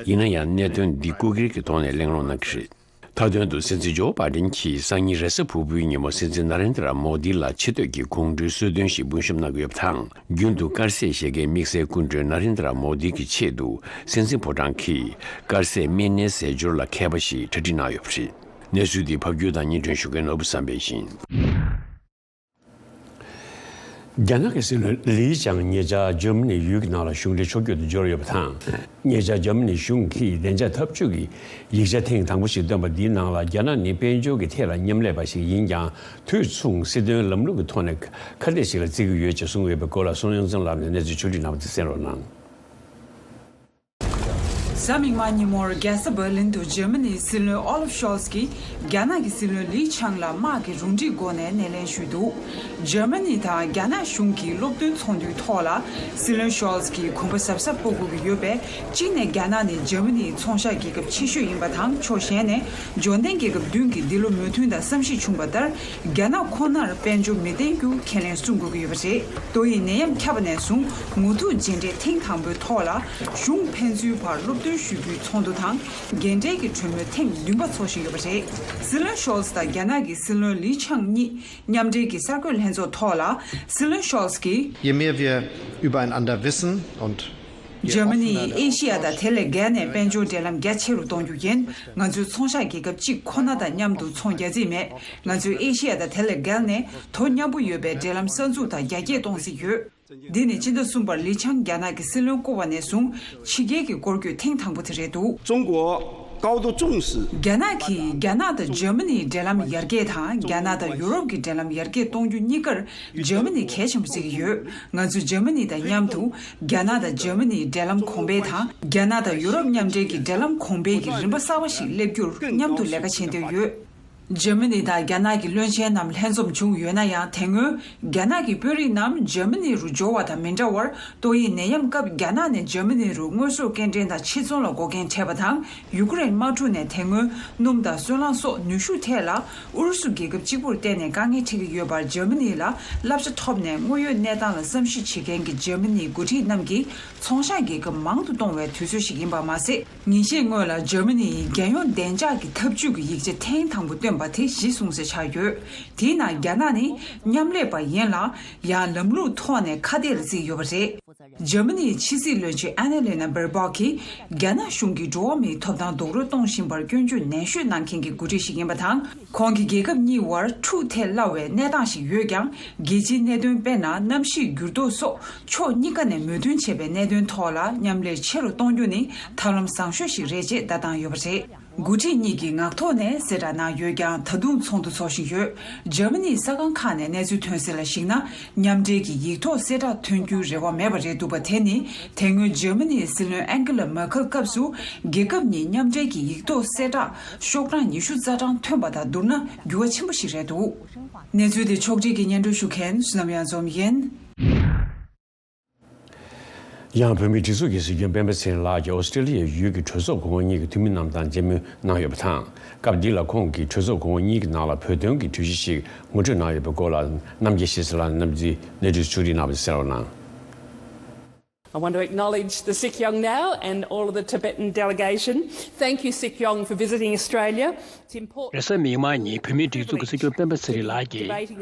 ཡིན་ན་ཡང་གནད་དོན་འདི་སྐུ་སྒེར་གྱི་ཐོག་ནས་གླེང་སློང་གནང་གི་རེད། མཐའ་དོན་དུ་སྲིད་འཛིན་ཇོ་བྷའི་ཌེན་གྱིས་སང་ཉིན་རེས་གཟའ་ཕུར་བུའི་ཉིན་མོ་སྲིད་འཛིན་ནཱ་རེན་དྲ་མོ་དི་ལ་ཆེ་བསྟོད་ཀྱི་གོང་བཀྲོལ་གསོལ་སྟོན་ཞིག་སྤུན་བཤམས་གནང་གི་ཡོད་པ་དང་། རྒྱུན་དུ་དཀར་ཟས་བཞེས་མཁན་དམིགས་བསལ་སྐུ་མགྲོན་ནཱ་རེན་དྲ་མོ་དི་གི་ཆེད་དུ་སྲིད་འཛིན་ཕོ་བྲང་གིས་དཀར་ཟས་སྨན་སྣའི་ཟས་སྦྱོར་ལ་མཁས་པ་ཞིག་གྲ་སྒྲིག་གནང་ཡོད་པ་རེད། གནས་ཚུལ་འདི་ཕབ་སྒྱུར་དང་སྙན་སྒྲོན་ཞུ་མཁན་ནོར་བུ་བསམ་འཕེལ་ཡིན། རྒྱ་ནག་གི་སྲིད་བློན་ལི་ཆང་ཉེ་ཆར་འཇར་མ་ནི་ཡུལ་གྱི་ནང་ལ་གཞུང་འབྲེལ་ཕྱོགས་བསྐྱོད་དུ་འབྱོར་ཡོད་པ་དང་། ཉེ་ཆར་འཇར་མ་ནི་གཞུང་གིས་བདེ་འཇགས་འཐབ་ཇུས་ཀྱི་ཡིག་ཆ་ཐེངས་དང་པོ་ཞིག་བཏོན་པ་འདིའི་ནང་ལ། རྒྱ་ནག་ནི་དཔལ་འབྱོར་གྱི་ཐད་ལ་མཉམ་ལས་པ་ཞིག་ཡིན་ཀྱང་། དུས་མཚུངས་སྲིད་དོན་ལམ་ལུགས་ཀྱི་ཐོག་ནས་ཁ་གཏད་ཞིག་ལ་བརྩི་གི་ཡོད་ཅེས་གསུངས་ཡོད་པའི་སྐོར་ལ། སུན་ཡོན་ཙུན་ལགས་ནས་གནས་ཚུལ་ཕྱོགས་བསྒྲིགས་གནང་བ་དེ་གསན་རོགས་གནང་། གཟའ་མིག་དམར་ཉིན་མོར་རྒྱལ་ས་འབར་ལིན་དུ་འཇར་མ་ནིའི་སྲིད་བློན་ཨོ་ལབ་ཤོལ་ཚ་གིས་རྒྱ་ནག་གི་སྲིད་བློན་ལི་ཆང་ལ་དམག་གི་རུ་སྒྲིག་སྒོ་ནས་སྣེ་ལེན་ཞུས་འདུག་འཇར་མ་ནི་དང་རྒྱ་ནག་གཞུང་གི་སློབ་སྟོན་ཚོགས་འདུའི་ཐོག་ལ། སྲིད་བློན་ཤོལ་ཚ་གིས་གོམ་པ་གཟབ་གཟབ་སྤོ་དགོས་ཀྱི་ཡོད་པས། གཅིག་ནས་རྒྱ་ནག་ནི་འཇར་མ་ནིའི་ཚོང་ཤག་རྒྱལ་ཁབ་ཆེ་ཤོས་ཡིན་པ་དང་། ཕྱོགས་གཞན་ནས་འབྱོར་ལྡན་རྒྱལ་ཁབ་བདུན་གྱི་འདི་ལོ་མོས་མཐུན་དང་བསམ་གཞིག་བྱུང་བ་ལྟར། རྒྱ་ནག་ཁོ་ནར་དཔལ་འབྱོར་མི་བརྟན་རྒྱུ་ཁས་ལེན་སྲུང་དགོས་ཀྱི་ཡོད་པ་རེད། ཏོག་དབྱིབས་ནད་ཡམས་ཁྱབ་པ་ནས་བཟུང་ངོ་ཐུག་མཇལ་འཕྲད་ཐེངས་དང་པོའི་ཐོག་ལ། གཞུང་ཕན་ཚུན་བར་སློབ་སྟོན་ཞུ་རྒྱུའི་ཚོགས་འདུ་དང་། རྒན་གྲས་ཀྱི་གྲོས་མོལ་ཐེངས་བདུན་པ་འཚོགས་བཞིན་ཡོད་པ་རེད། སྲིད་བློན་ཤོལ་ཚ་དང་རྒྱ་ནག་གི་སྲིད་བློན་ལི་ཆང་གཉིས་མཉམ་འབྲེལ་གྱི་གསར་འགོད་ལྷན་ཚོགས་ཐོག་ལ། སྲིད་བློན་ཤོལ་ཚ་གིས། Je mehr wir über einander wissen und འཇར་མ་ནི་ཡིས་ཨེ་ཤི་ཡ་དང་དེ་ལས་བརྒལ་ནས་དཔལ་འབྱོར་འབྲེལ་ལམ་རྒྱ་ཆེ་རུ་གཏོང་རྒྱུ་ཡིན། ང་ཚོའི་ཚོང་ཤག་རྒྱལ་ཁབ་གཅིག་ཁོ་ན་དང་མཉམ་དུ་ཚོང་རྒྱག་རྩིས་མེད། ང་ཚོས་ཨེ་ཤི་ཡ་དང་དེ་ལས་བརྒལ་ནས་དོ་མཉམ་པོ་ཡོད་པའི་འབྲེལ་ལམ་གསར་འཛུགས་དང་རྒྱ་སྐྱེད་གཏོང་རྩིས་ཡོད། འདི་ནི་སྤྱི་ཟླ་གསུམ་པར་ལི་ཆང་རྒྱ་ནག་གི་སྲིད་བློན་བསྐོ་བ་ནས་བཟུང་ཕྱི་རྒྱལ་གྱི་སྐོར་སྐྱོད་ཐེངས་དང་པོ་དེ་རེད་འདུག 中国高度重视 རྒྱ་ནག་གིས་རྒྱ་ནག་དང་འཇར་མ་ནིའི་འབྲེལ་ལམ་ཡར་རྒྱས་དང་། རྒྱ་ནག་དང་ཡུ་རོབ་ཀྱི་འབྲེལ་ལམ་ཡར་རྒྱས་གཏོང་རྒྱུ་གཉིས་ཀར་འཇར་མ་ནི་གལ་ཆེན་པོ་བརྩི་གི་ཡོད། ང་ཚོས་འཇར་མ་ནི་དང་མཉམ་དུ་རྒྱ་ནག་དང་འཇར་མ་ནིའི་འབྲེལ་ལམ་གོང་འཕེལ་དང་། རྒྱ་ནག་དང་ཡུ་རོབ་མཉམ་འབྲེལ་གྱི་འབྲེལ་ལམ་གོང་འཕེལ་གྱི་རིམ་པ་གསར་པ་ཞིག་སླེབས་རྒྱུར་མཉམ་དུ་ལས་ཀ་བྱེད་འདོད་ཡོད། འཇར་མ་ནི་དང་རྒྱ་ནག་གི་བློན་ཆེན་རྣམས་ལྷན་འཛོམས་བྱུང་ཡོད་ན་ཡང་། དེ་སྔོན་རྒྱ་ནག་གི་དཔོན་རིགས་རྣམས་འཇར་མ་ནི་རུ་འབྱོར་བ་དང་མི་འདྲ་བར། ཏོག་དབྱིབས་ནད་ཡམས་སྐབས་རྒྱ་ནག་ནས་འཇར་མ་ནི་རུ་དངོས་ཟོག་སྐྱེལ་འདྲེན་དང་ཕྱིར་ཚོང་ལ་འགོག་རྐྱེན་འཕྲད་པ་དང་། ཡུ་ཀེ་རེན་དམག་འཁྲུག་ནས་དེ་སྔོན་སྣུམ་དང་སོལ་རླངས་སོགས་ནུས་ཤུགས་ཐད་ལ་ཨུ་རུ་སུ་རྒྱལ་ཁབ་གཅིག་པུར་བརྟེན་ནས་དཀའ་ངལ་འཕྲད་ཀྱི་ཡོད་པར། འཇར་མ་ནི་ལ་བསླབ་བྱ་ཐོབ་ནས་དངོས་ཡོད་གནས་སྟངས་ལ་བསམ་གཞིག་བྱེད་མཁན་གྱི་འཇར་མ་ནིའི་འགོ་ཁྲིད་རྣམས་ཀྱིས་ཚོང་ཤག་རྒྱལ་ཁབ་མང་དུ་གཏོང་བའི་དུས་ཚོད་ཞིག་ཡིན་པ་མ་ཟད། ཉིན་ཤས་སྔོན་ལ་འཇར་མ་ནི་ཡིས་རྒྱལ་ཡོངས་བདེ་འཇགས་ཀྱི་ཐབས་ཇུས་ཀྱི་ཡིག་ཆ་ཐེངས་དང་པོ་བཏོན་པ་དེ་གཞི་བཟུང་ས་ཆགས་ཡོད། དེའི་ནང་རྒྱ་ནག་ནི་མཉམ་ལས་པ་ཡིན་ལ། ཡང་ལམ་ལུགས་ཐོག་ནས་ཁ་གཏད་ལ་བརྩིས་ཡོད་པ་རེད། འཇར་མ་ནིའི་ཕྱི་སྲིད་བློན་ཆེན་ཨན་ན་ལེ་ན་བེར་བོག་གིས། རྒྱ་ནག་གཞུང་གིས་འགྲོ་བ་མིའི་ཐོབ་ཐང་རྡོག་རོལ་གཏོང་བཞིན་པར་སྐྱོན་བརྗོད་ནན་ཤོས་གནང་མཁན་གྱི་འགོ་ཁྲིད་ཞིག་ཡིན་པ་དང་། ཁོང་གིས་རྒྱལ་ཁབ་གཉིས་བར་འཁྲུག་ཐེབས་སླ་བའི་གནས་སྟངས་ཤིག་ཡོད་ཀྱང་། རྒྱལ་སྤྱིའི་གནད་དོན་དཔེར་ན་གནམ་གཤིས་འགྱུར་ལྡོག་སོགས་ཕྱོགས་གཉིས་ཀ་ནས་མོས་མཐུན་བྱས་པའི་གནད་དོན་ཐོག་ལ་མཉམ་ལས་ཆེ་རུ་གཏོང་རྒྱུ་ནི་ཐབས་ལམ་བཟང་ཤོས་ཤིག་རེད་ཅེས་བརྡ་བཏང་ཡོད་པ་རེད། འགོ་ཁྲིད་གཉིས་ཀྱིས་ངག་ཐོག་ནས་གསལ་བསྒྲགས་གནང་ཡོད་ཀྱང་། ད་དུང་ཚོགས་འདུ་འཚོགས་བཞིན་ཡོད། འཇར་མ་ནིའི་གསར་ཁང་ཁག་ནས་གནས་ཚུལ་ཐོན་གསལ་ལ་གཞིགས་ན། མཉམ་འབྲེལ་གྱི་ཡིག་ཐོག་གསལ་བསྒྲགས་ཐོན་རྒྱུའི་རེ་བ་མེད་པ་རེད་འདུག་པ། དེ་ནི་དེ་སྔོན་འཇར་མ་ནིའི་སྲིད་བློན་ཨན་གྷི་ལ་མར་ཁལ་སྐབས་སུ་རྒྱལ་ཁབ་གཉིས་མཉམ་འབྲེལ་གྱི་ཡིག་ཐོག་གསལ་བསྒྲགས་ཤོག་གྲངས་ཉི་ཤུ་རྩ་གྲངས་ཐོན་པ་དང་བསྡུར་ན་འགྱུར་བ་ཆེན་པོ་ཞིག་རེད་འདུག་གནས་ཚུལ་དེ་ཕྱོགས་སྒྲིག་གིས་སྙན་སྒྲོན་ཞུ་མཁན་བསོད་ནམས་གཡང་འཛོམས་ཡིན། ཡང་བོད་མིའི་སྒྲིག་འཛུགས་ཀྱི་སྲིད་སྐྱོང་སྤེན་པ་ཚེ་རིང་ལགས་ཀྱིས་ཨོ་སི་ཀྲི་ལི་ཡའི་ཡུལ་གྱི་གྲོས་ཚོགས་གོང་འོག་གཉིས་ཀྱི་འཐུས་མི་རྣམས་དང་མཇལ་མོལ་གནང་ཡོད་པ་དང་། སྐབས་འདི་ལ་ཁོང་གིས་གྲོས་ཚོགས་གོང་འོག་གཉིས་ཀྱི་ནང་ལ་བོད་དོན་གྱི་གྲོས་གཞི་ཞིག་ངོ་སྤྲོད་གནང་ཡོད་པའི་སྐོར་ལ། རྣམ་རྒྱལ་ཤེས་ཚེ་ལགས་རྣམ་འདིས་གནས་ཚུལ་ཕྱོགས་སྒྲིག་གནང་བ་གསན་རོགས་གནང་། I want to acknowledge the Sikyong now and all of the Tibetan delegation. Thank you, Sikyong, for visiting Australia. It's important རེས་གཟའ་མིག་དམར་ཉིན་བོད་མིའི་སྒྲིག་འཛུགས་ཀྱི་སྲིད་སྐྱོང་སྤེན་པ་ཚེ་རིང་ལགས་ཀྱིས་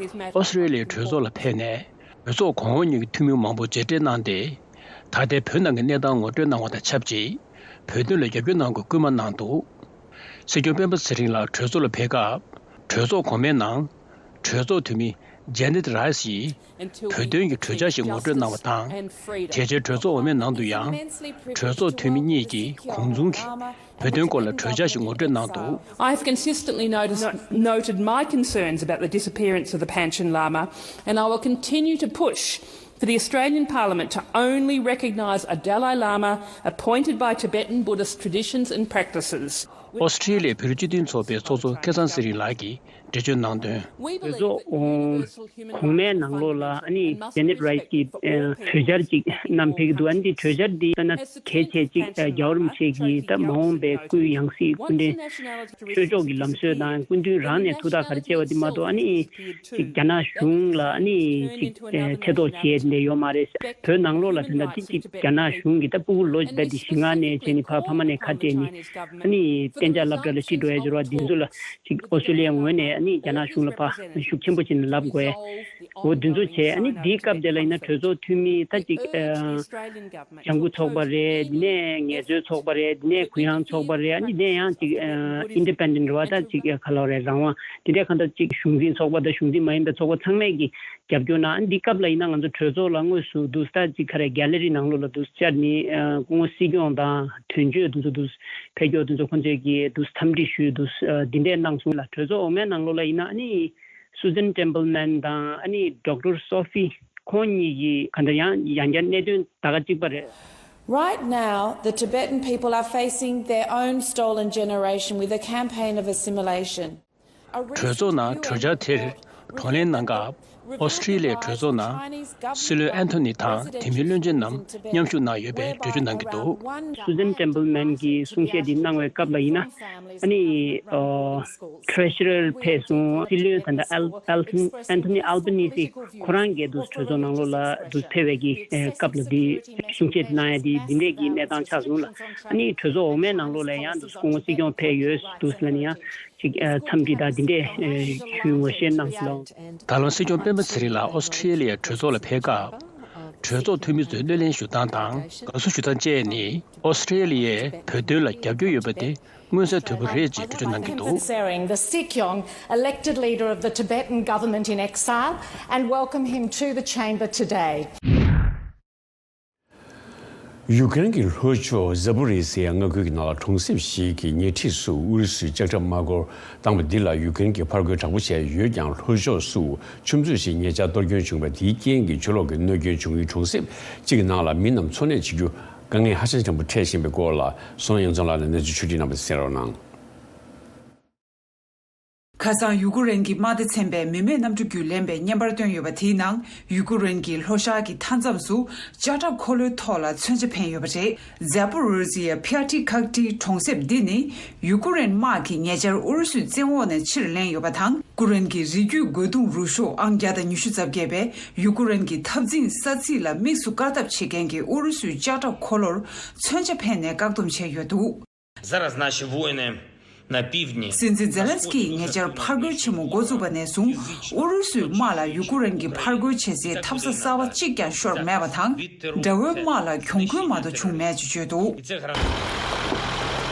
ཨོ་སི་ཀྲི་ལི་ཡའི་གྲོས་ཚོགས་ལ་ཕེབས་ནས། གྲོས་ཚོགས་གོང་འོག་གཉིས་ཀྱི་འཐུས་མི་མང་པོ་མཇལ་འཕྲད་གནང་སྟེ། ད་ལྟའི་བོད་ནང་གི་གནས་སྟངས་ངོ་སྤྲོད་གནང་བ་དང་ཆབས་ཅིག་བོད་དོན་ལ་རྒྱབ་སྐྱོར་གནང་དགོས་སྐུལ་མ་གནང་འདུག་སྲིད་སྐྱོང་སྤེན་པ་ཚེ་རིང་ལགས་གྲོས་ཚོགས་ལ་ཕེབས་སྐབས། གྲོས་ཚོགས་གོང་མའི་ནང་གྲོས་ཚོགས་འཐུས་མི་ཇེ་ནེད་རའེ་སི་ཡིས་བོད་དོན་གྱི་གྲོས་འཆར་ཞིག་ངོ་སྤྲོད་གནང་བ་དང་། དེ་རྗེས་གྲོས་ཚོགས་འོག་མའི་ནང་དུ་ཡང་གྲོས་ཚོགས་འཐུས་མི་གཉིས་ཀྱིས་གོང་མཚུངས་ཀྱི་བོད་དོན་སྐོར་ལ་གྲོས་འཆར་ཞིག་ངོ་སྤྲོད་གནང་འདུག I have consistently noticed, noted my concerns about the disappearance of the Panchen Lama, and I will continue to push for the Australian Parliament to only recognise a Dalai Lama appointed by Tibetan Buddhist traditions and practices. ཨོ་སི་ཀྲི་ལི་ཡའི་བོད་རིགས་སྤྱི་མཐུན་ཚོགས་པའི་ཚོགས་གཙོ་སྐལ་བཟང་ཚེ་རིང་ལགས་ཀྱིས་འགྲེལ་བརྗོད་གནང་དོན། གྲོས་ཚོགས་གོང་མའི་ནང་ལོགས་ལ་ཨ་ནི་ཇེ་ནེད་རའེ་སི་ཀྱིས་གྲོས་འཆར་ཅིག་བསྣམས་ཕེབས་ཀྱི་འདུག་ཨ་ནི་འདི་གྲོས་འཆར་འདི་དཔེར་ན་གལ་ཆེ་ཅིག་རྒྱལ་བ་རིན་པོ་ཆེ་གི་ད་མ་འོངས་པའི་སྐུའི་ཡང་སྲིད་སྐུ་ཕྲེང་ཆོས་ཕྱོགས་ཀྱི་ལམ་སྲོལ་དང་སྐུ་མདུན་རང་ནས་ཐུགས་ཐག་ག་རེ་བཅད་པ་འདི་མ་གཏོགས་ཨ་ནི་ཅིག་རྒྱ་ནག་གཞུང་ལ་ཨ་ནི་ཅིག་ཐེ་གཏོགས་བྱས་འདི་ཡོད་མ་རེད། བོད་ནང་ལོགས་ལ་ད་ལྟ་འདི་ཅིག་རྒྱ་ནག་གཞུང་གི་ད་ཕྲུ་གུ་ལོ་ད་འདི་བཞི་ལྔ་ནས་བྱས་ནས་ཕ་ཕ་མ་ནས་ཁ་གཏད་ནས་ཨ་ནི་གཏན་འཇགས་སློབ་གྲྭ་ལ་ཁྲིད་འགྲོ་ཡ་འབྱོར་བ་འདི་ཚོ་ལ་ཅིག་ཨོ་སི་ཀྲི་ལི་ཡའི་ངོས་ནས་ཨ་ནི་རྒྱ་ནག་གཞུང་ལ་ཕར་ཤུགས་ཆེན་པོ་བྱས་ནས་ལབ་དགོས་ཡ། འོ་དེ་ཚོ་བྱས། ཨ་ནི་དེའི་སྐབས་དེ་ལ་ཡིན་ན་གྲོས་ཚོགས་འཐུས་མི་ད་ཅིག་ཨ་ལྗང་ཁུ་ཚོགས་པ་རེད། དེ་ནས་ངལ་རྩོལ་ཚོགས་པ་རེད། དེ་ནས་གུ་ཡངས་ཚོགས་པ་རེད། ཨ་ནི་དེ་ནས་ཡང་ཅིག་ཨ་ཨིན་ཌི་པེན་ཌེན་ཊི་རེད་བ། ད་ཅིག་ཨ་ག་ལབ་རེད། རང་དབང་དེ་འདྲའི་གང་ལྟར་ཅིག་གཞུང་འཛིན་ཚོགས་པ་དང་གཞུང་འཛིན་མ་ཡིན་པའི་ཚོགས་པ་ཚང་མས་ཀྱི་རྒྱབ་སྐྱོར་གནང་། ཨ་ནི་འདི་སྐབས་ལ་ཡིན་ན་ང་ཚོ་གྲོས་ཚོགས་ལ་དངོས་སུ་འདུག་སེ་ད་ཅིག་ག་རེ་གྷེ་ལེ་རི་ནང་ལོགས་ལ་འདུག་སེ་བཅར་ནས་ཨ་སྐུ་ངོ་སྲིད་སྐྱོང་དང་དོན་གཅོད་དེ་ཚོ་འདུག་སེ་ཕེབས་མཁན་དེ་ཚོ་ཁོང་ཚོས་ཀྱིས་འདུག་སེ་འཚམས་འདྲི་ཞུས། འདུག་སེ་ཨ་འདི་འདྲས་གནང་སོང་ལ། གྲོས་ཚོགས་འོག་མའི་ནང་ལོགས་ལ་ཡིན་ན་ཨ་ནི་སུ་ཛན་ཊེམ་པལ་མན་དང་ཨ་ནི་ཌོག་ཊར་སོ་ཕི། ཁོང་གཉིས་ཀྱིས་ག་འདྲ་ཡང་ཡང་བསྐྱར་གནད་དོན་ད་ག་གཅིག་པ་རེད། Right now, the Tibetan people are facing their own stolen generation with a campaign of assimilation. གྲོས་ཚོགས་ནང་གྲོས་འཆར་དེར་གདོང་ལེན་གནང་སྐབས། ཨོ་སི་ཁྲི་ལི་ཡའི་གྲོས་ཚོགས་ནང་སྲིད་བློན་ཨན་ཐོ་ནི་དང་དེ་མིན་བློན་ཆེན་རྣམས་མཉམ་ཞུགས་གནང་ཡོད་པའི་འགྲེལ་བརྗོད་གནང་གི་འདུག། སུ་ཛན་ཊེམ་པལ་མན་གྱིས་གསུང་བཤད་འདི་གནང་བའི་སྐབས་ལ་ཡིན་ན། ཨ་ནི་ཨ་ཊྲེ་ཤ་རར་ཕེབས་སོང་། སྲིད་བློན་ད་ལྟ་ཨལ་ཨལ་ཐོན་ཨན་ཐོ་ནི་ཨལ་བྷ་ནི་སི་ཁོ་རང་གིས་འདུག་གྲོས་ཚོགས་ནང་ལོགས་ལ་འདུག་ཕེབས་པའི་གི་ཨ་སྐབས་ལ་འདི་གསུང་བཤད་གནང་ཡ་འདི་འདི་འདྲས་ཀྱི་གནས་སྟངས་ཆགས་སོང་ལ། ཨ་ནི་གྲོས་ཚོགས་འོག་མའི་ནང་ལོགས་ལ་ཡང་འདུག་སྐུ་ངོ་སྲིད་སྐྱོང་ཕེབས་ཡོད་འདུག་ལ་ནི་ཡང་ཅིག་ཨ་འཚམས་འདྲི་དང་འདི་འདྲས་ཨ་ཞུ་ངོ་ཤེས་གནང་སོང་ལ། ད་ལམ་སྲིད་སྐྱོང་སྤེན་པ་ཚེ་རིང་ལགས་ཨོ་སི་ཁྲི་ལི་ཡའི་གྲོས་ཚོགས་ལ་ཕེབས་སྐབས། གྲོས་ཚོགས་འཐུས་མི་ཚོས་གློད་གླེང་ཞུ་སྟངས་དང་དགའ་བསུ་ཞུ་སྟངས་བཅས་ནི་ཨོ་སི་ཁྲི་ལི་ཡའི་བོད་དོན་ལ་རྒྱབ་སྐྱོར་ཡོད་པ་དེ་མངོན་གསལ་དོད་པོ་རེད་ཅེས་འགྲེལ་བརྗོད་གནང་གི་འདུག། Tshering, the Sikyong, elected leader of the Tibetan government in exile, and welcome him to the chamber today. ཡུ་ཀེ་རེན་གྱི་ལྷོ་ཕྱོགས་ཛ་པོ་རི་ཟི་ཡ་མངའ་ཁུལ་གྱི་ནང་ལ་གྲོང་གསེབ་ཞིག་གི་ཉེ་འཁྲིས་སུ་ཨུ་རུ་སུའི་ལྕགས་ཁྲབ་དམག་འཁོར་བཏང་བ་འདི་ལ་ཡུ་ཀེ་རེན་གྱིས་ཕར་རྒོལ་དྲག་པོ་བྱས་ཡོད་ཀྱང་། ལྷོ་ཕྱོགས་སུ་ཆུ་མཛོད་ཞིག་ཉེ་ཆར་གཏོར་སྐྱོན་བྱུང་བས། དེའི་རྐྱེན་གྱིས་ཆུ་ལོག་གི་གནོད་སྐྱོན་བྱུང་བའི་གྲོང་གསེབ་གཅིག་གི་ནང་ལ་མི་རྣམས་འཚོ་གནས་བྱེད་རྒྱུ་དཀའ་ངལ་ཧ་ཅང་ཆེན་པོ་འཕྲད་བཞིན་པའི་སྐོར་ལ། སོང་ཡང་ཚང་ལགས་ནས་གནས་ཚུལ་ཕྱོགས་སྒྲིག་གནང་བ་གསན་རོགས་གནང་། ཁ་སང་ཡུ་ཀེ་རེན་གྱི་དམག་སྡེ་ཚན་པས་མི་མེད་གནམ་གྲུ་བརྒྱུད་ལེན་པའི་བརྙན་པར་བཏོན་ཡོད་པ་དེའི་ནང་། ཡུ་ཀེ་རེན་གྱི་ལྷོ་ཤར་གྱི་མཐའ་མཚམས་སུ་ལྕགས་ཁྲབ་འཁོར་ལོའི་ཐོག་ལ་མཚོན་ཆ་འཕེན་ཡོད་པ་རེད། ཛ་པོ་རོ་ཟི་ཡ་ཕི་ཨ་ཏི་ཁག་ཏི་གྲོང་གསེབ་འདི་ནི་ཡུ་ཀེ་རེན་དམག་གིས་ཉེ་ཆར་ཨུ་རུ་སུའི་བཙན་འོག་ནས་ཕྱིར་ལེན་ཡོད་པ་དང་། ཀུ་རེན་གྱི་རི་རྒྱུད་རྒོལ་རྡུང་རུ་ཤོག་ཨང་བརྒྱ་དང་ཉི་ཤུ་རྩ་བརྒྱད་པས་ཡུ་ཀེ་རེན་གྱི་འཐབ་འཛིང་ས་ཚིགས་ལ་དམིགས་སུ་བཀར་ཐབས་བྱེད་མཁན་གྱི་ཨུ་རུ་སུའི་ལྕགས་ཁྲབ་འཁོར་ལོར་མཚོན་ཆ་འཕེན་ནས་བཀག་སྡོམ་བྱས་ཡོད་འདུག། Зараз наші воїни на півдні. སྲིད་འཛིན་ཛེ་ལན་སི་ཀིས་ཉེ་ཆར་ཕར་རྒོལ་ཆེན་མོ་འགོ་བཙུགས་པ་ནས་བཟུང་། ཨུ་རུ་སུའི་དམག་ལ་ཡུ་ཀུ་རེན་གྱི་ཕར་རྒོལ་བྱེད་སའི་འཐབ་ས་གསར་པ་གཅིག་ཀྱང་ཤོར་མེད་པ་དང་། དགྲ་བོའི་དམག་ལ་གྱོང་གུན་མ་གཏོགས་བྱུང་མེད་ཅེས་བརྗོད་འདུག།